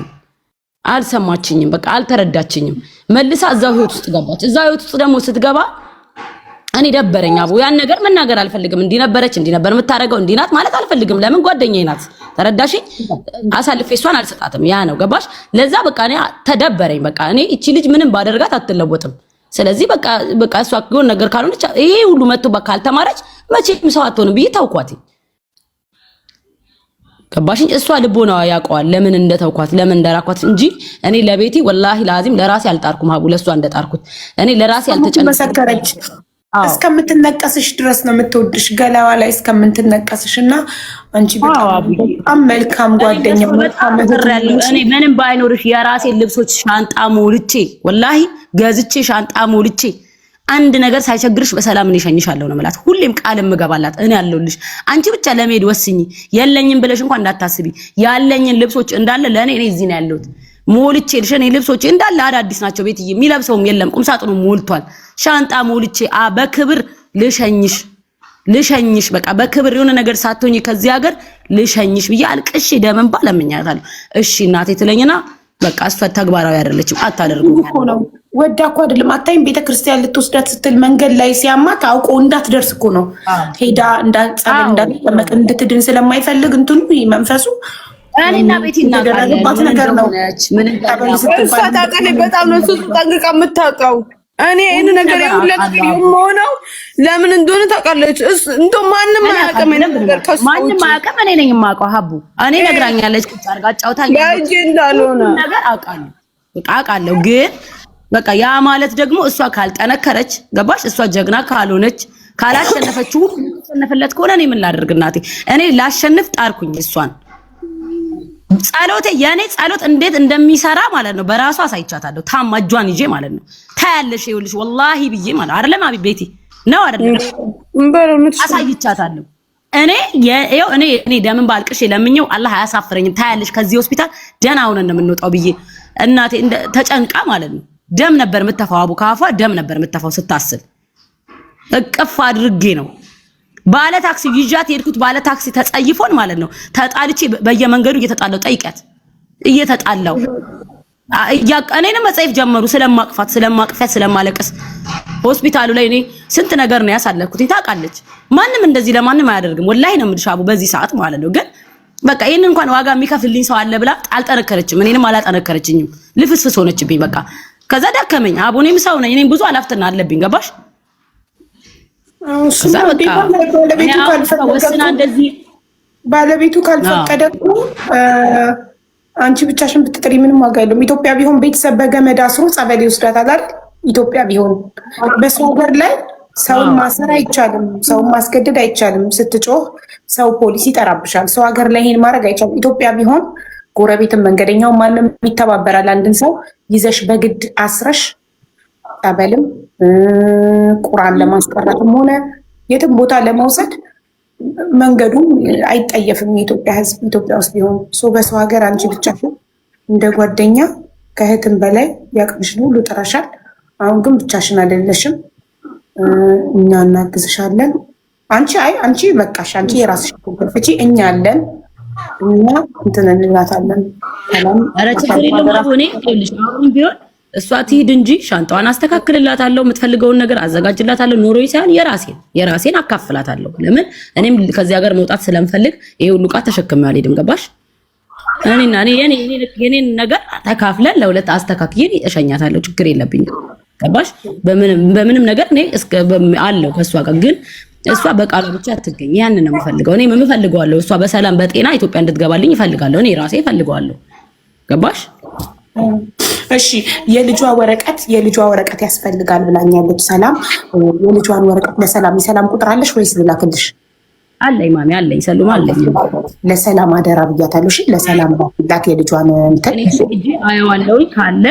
አልሰማችኝም። በቃ አልተረዳችኝም። መልሳ እዛው ህይወት ውስጥ ገባች። እዛው ህይወት ውስጥ ደግሞ ስትገባ እኔ ደበረኝ። አቡ ያን ነገር መናገር አልፈልግም። እንዲህ ነበረች፣ እንዲህ ነበር የምታደርገው፣ እንዲህ ናት ማለት አልፈልግም። ለምን ጓደኛዬ ናት። ተረዳሽኝ? አሳልፌ እሷን አልሰጣትም። ያ ነው ገባሽ? ለዛ በቃ እኔ ተደበረኝ። በቃ እኔ እቺ ልጅ ምንም ባደርጋት አትለወጥም። ስለዚህ በቃ በቃ እሷ የሆነ ነገር ካልሆነች ይሄ ሁሉ መጥቶ በቃ ካልተማረች መቼም ሰው አትሆንም ብዬ ታውኳት። ገባሽኝ? እሷ ልቦናዋ ያውቀዋል ለምን እንደተውኳት ለምን እንደራኳት እንጂ እኔ ለቤቲ ወላሂ ላዚም ለራሴ አልጣርኩም። ሀቡ ለእሷ እንደጣርኩት እኔ ለራሴ አልተጨነቅኩም። መሰከረች። እስከምትነቀስሽ ድረስ ነው የምትወድሽ፣ ገላዋ ላይ እስከምትነቀስሽ። እና አንቺ በጣም መልካም ጓደኛ፣ መልካም እኔ ምንም ባይኖርሽ የራሴን ልብሶች ሻንጣ ሞልቼ ወላሂ ገዝቼ ሻንጣ ሞልቼ አንድ ነገር ሳይቸግርሽ በሰላም እኔ እሸኝሻለሁ ነው የምላት። ሁሌም ቃል የምገባላት እኔ ያለሁልሽ፣ አንቺ ብቻ ለመሄድ ወስኚ። የለኝም ብለሽ እንኳን እንዳታስቢ። ያለኝን ልብሶች እንዳለ ለእኔ እኔ እዚህ ነው ያለሁት ሞልቼ ልሽ እኔ ልብሶች እንዳለ አዳዲስ ናቸው። ቤትዬ የሚለብሰውም የለም ቁምሳጥኑ ሞልቷል። ሻንጣ ሞልቼ በክብር ልሸኝሽ ልሸኝሽ በቃ በክብር የሆነ ነገር ሳትሆኚ ከዚህ ሀገር ልሸኝሽ ብዬ አልቅሼ ደም እንባ ለምኛታለሁ። እሺ እናቴ ትለኝና በቃ እሷ ተግባራዊ አይደለችም፣ አታደርጉም። ነው ወዳ እኮ አይደለም። አታይም? ቤተክርስቲያን ልትወስዳት ስትል መንገድ ላይ ሲያማት አውቆ እንዳትደርስ እኮ ነው ሄዳ እንዳትጸበል እንዳትጠመቅ እንድትድን ስለማይፈልግ እንትኑ መንፈሱ እኔና ቤቲ የተደረገባት ነገር ነው። እሷ ታውቃለች። በጣም ነው እሱ ጠንቅቃ የምታውቀው። እኔ ይህን ነገር የሁላ ነገር የምሆነው ለምን እንደሆነ ታውቃለች። እንደው ማንም አያውቅም፣ ይሄን ነገር ከእሱ ማንም አያውቅም። እኔ ነኝ የማውቀው። ሀቡ እኔ ነግራኛለች፣ ቁጭ አድርጋ አጫውታኛለች። በእጄ እንዳልሆነ ነገር አውቃለሁ፣ በቃ አውቃለሁ። ግን በቃ ያ ማለት ደግሞ እሷ ካልጠነከረች፣ ገባሽ? እሷ ጀግና ካልሆነች፣ ካላሸነፈችው፣ ተሸነፈለት ከሆነ እኔ ምን ላደርግ እናቴ? እኔ ላሸንፍ ጣርኩኝ እሷን ጸሎቴ የኔ ጸሎት እንዴት እንደሚሰራ ማለት ነው በራሷ አሳይቻታለሁ። ታማ እጇን ይዤ ማለት ነው ታያለሽ፣ ይኸውልሽ ወላሂ ብዬ ማለት አይደለም አቢ ቤቲ ነው አይደለም አሳይቻታለሁ። እኔ ይኸው እኔ እኔ ደምን ባልቅሽ ለምኘው አላህ አያሳፍረኝም። ታያለሽ ከዚህ ሆስፒታል ደህና ሆነን ነው የምንወጣው ብዬ እናቴ ተጨንቃ ማለት ነው ደም ነበር የምተፋው፣ አቡ ካፏ ደም ነበር የምተፋው ስታስል እቅፍ አድርጌ ነው ባለ ታክሲ ይዣት የሄድኩት። ባለ ታክሲ ተጸይፎን ማለት ነው ተጣልቼ በየመንገዱ እየተጣላው ጠይቂያት እየተጣላው እኔንም መጸየፍ ጀመሩ። ስለማቅፋት ስለማቅፋት ስለማለቅስ ሆስፒታሉ ላይ እኔ ስንት ነገር ነው ያሳለፍኩት። ታውቃለች። ማንም እንደዚህ ለማንም አያደርግም። ወላሂ ነው የምልሽ አቡ በዚህ ሰዓት ማለት ነው። ግን በቃ ይሄን እንኳን ዋጋ የሚከፍልልኝ ሰው አለ ብላ አልጠነከረችም። እኔንም አላጠነከረችኝም። ልፍስፍስ ሆነችብኝ። በቃ ከዛ ደከመኝ። አቡ እኔም ሰው ነኝ። እኔም ብዙ አላፍትና አለብኝ። ገባሽ? ባለቤቱ ካልፈቀደ አንቺ ብቻሽን ብትጥሪ ምንም ዋጋ የለውም። ኢትዮጵያ ቢሆን ቤተሰብ በገመድ አስሮ ጸበል ይወስዳታል አይደል? ኢትዮጵያ ቢሆን በሰው ሀገር ላይ ሰውን ማሰር አይቻልም፣ ሰውን ማስገደድ አይቻልም። ስትጮህ ሰው ፖሊስ ይጠራብሻል። ሰው ሀገር ላይ ይሄን ማድረግ አይቻልም። ኢትዮጵያ ቢሆን ጎረቤትን፣ መንገደኛው ማንም ይተባበራል። አንድን ሰው ይዘሽ በግድ አስረሽ ጸበልም ቁርአን ለማስቀረትም ሆነ የትም ቦታ ለመውሰድ መንገዱም አይጠየፍም። የኢትዮጵያ ሕዝብ ኢትዮጵያ ውስጥ ቢሆን በሰው ሀገር አንቺ ብቻሽን እንደ ጓደኛ ከእህትም በላይ ያቅምሽን ሁሉ ጥረሻል። አሁን ግን ብቻሽን አይደለሽም፣ እኛ እናግዝሻለን። አንቺ አይ አንቺ በቃሽ፣ አንቺ የራስሽ ፍቺ፣ እኛ አለን፣ እኛ እንትን እንላታለን። ኧረ ችግር የለውም። እኔ ይኸውልሽ አሁን ቢሆን እሷ ትሂድ እንጂ ሻንጣዋን አስተካክልላታለሁ፣ የምትፈልገውን ነገር አዘጋጅላታለሁ። ኖሮኝ ሳይሆን የራሴን የራሴን አካፍላታለሁ። ለምን እኔም ከዚህ ሀገር መውጣት ስለምፈልግ ይሄ ሁሉ ዕቃ ተሸክሜ አልሄድም። ገባሽ? እኔና እኔ የኔን ነገር ተካፍለን ለሁለት አስተካክዬ እሸኛታለሁ። ችግር የለብኝም። ገባሽ? በምንም ነገር እኔ አለው ከእሷ ጋር ግን እሷ በቃሏ ብቻ አትገኝ። ያንን ነው የምፈልገው። እኔ የምፈልገዋለሁ እሷ በሰላም በጤና ኢትዮጵያ እንድትገባልኝ እፈልጋለሁ። እኔ ራሴ እፈልገዋለሁ። ገባሽ? እሺ የልጇ ወረቀት የልጇ ወረቀት ያስፈልጋል ብላኛለች ሰላም። የልጇን ወረቀት ለሰላም የሰላም ቁጥር አለሽ ወይስ ልላክልሽ? አለኝ ማሚ አለኝ፣ ሰሉም አለኝ። ለሰላም አደራ ብያታለሁ። እሺ ለሰላም ላክ የልጇን እንትን አየዋለሁኝ ካለ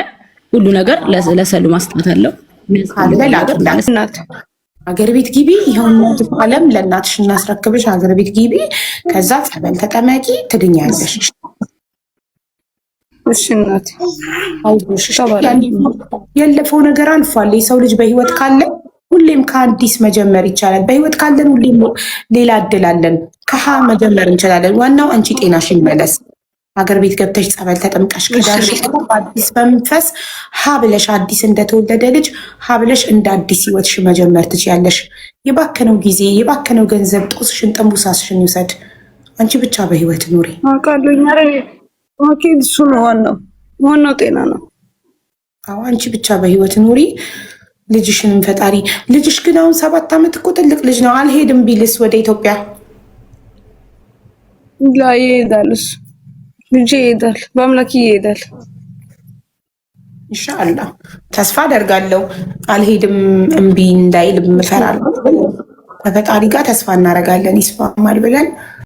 ሁሉ ነገር ለሰሉ ማስጣት አለው ካለ ላክላት። ሀገር ቤት ግቢ፣ ይኸውን ዓለም ለእናትሽ እናስረክብሽ። ሀገር ቤት ግቢ፣ ከዛ ጸበል ተጠመቂ፣ ትድኛለሽ። እሺ እናቴ ያለፈው ነገር አልፏል። የሰው ልጅ በህይወት ካለ ሁሌም ከአዲስ መጀመር ይቻላል። በህይወት ካለን ሁሌም ሌላ እድል አለን። ከሀ መጀመር እንችላለን። ዋናው አንቺ ጤናሽ ይመለስ። ሀገር ቤት ገብተሽ ጸበል ተጠምቀሽ ከዳርሽ አዲስ በመንፈስ ሀ ብለሽ አዲስ እንደተወለደ ልጅ ሀ ብለሽ እንደ አዲስ ህይወትሽ መጀመር ትችያለሽ። የባከነው ጊዜ የባከነው ገንዘብ ጦስሽን ጠንቡሳስሽን ይውሰድ። አንቺ ብቻ በህይወት ኑሪ። Okay፣ እሱ ነው ዋናው። ዋናው ጤና ነው። አዎ አንቺ ብቻ በህይወት ኑሪ። ልጅሽንም ፈጣሪ ልጅሽ ግን አሁን 7 ዓመት እኮ ትልቅ ልጅ ነው። አልሄድም ቢልስ ወደ ኢትዮጵያ? ላይ ይሄዳል፣ እሱ ልጄ ይሄዳል፣ በአምላክ ይሄዳል። ኢንሻአላህ ተስፋ አደርጋለሁ። አልሄድም እምቢ እንዳይል እፈራለሁ። ከፈጣሪ ጋር ተስፋ እናደርጋለን ይስማማል ብለን።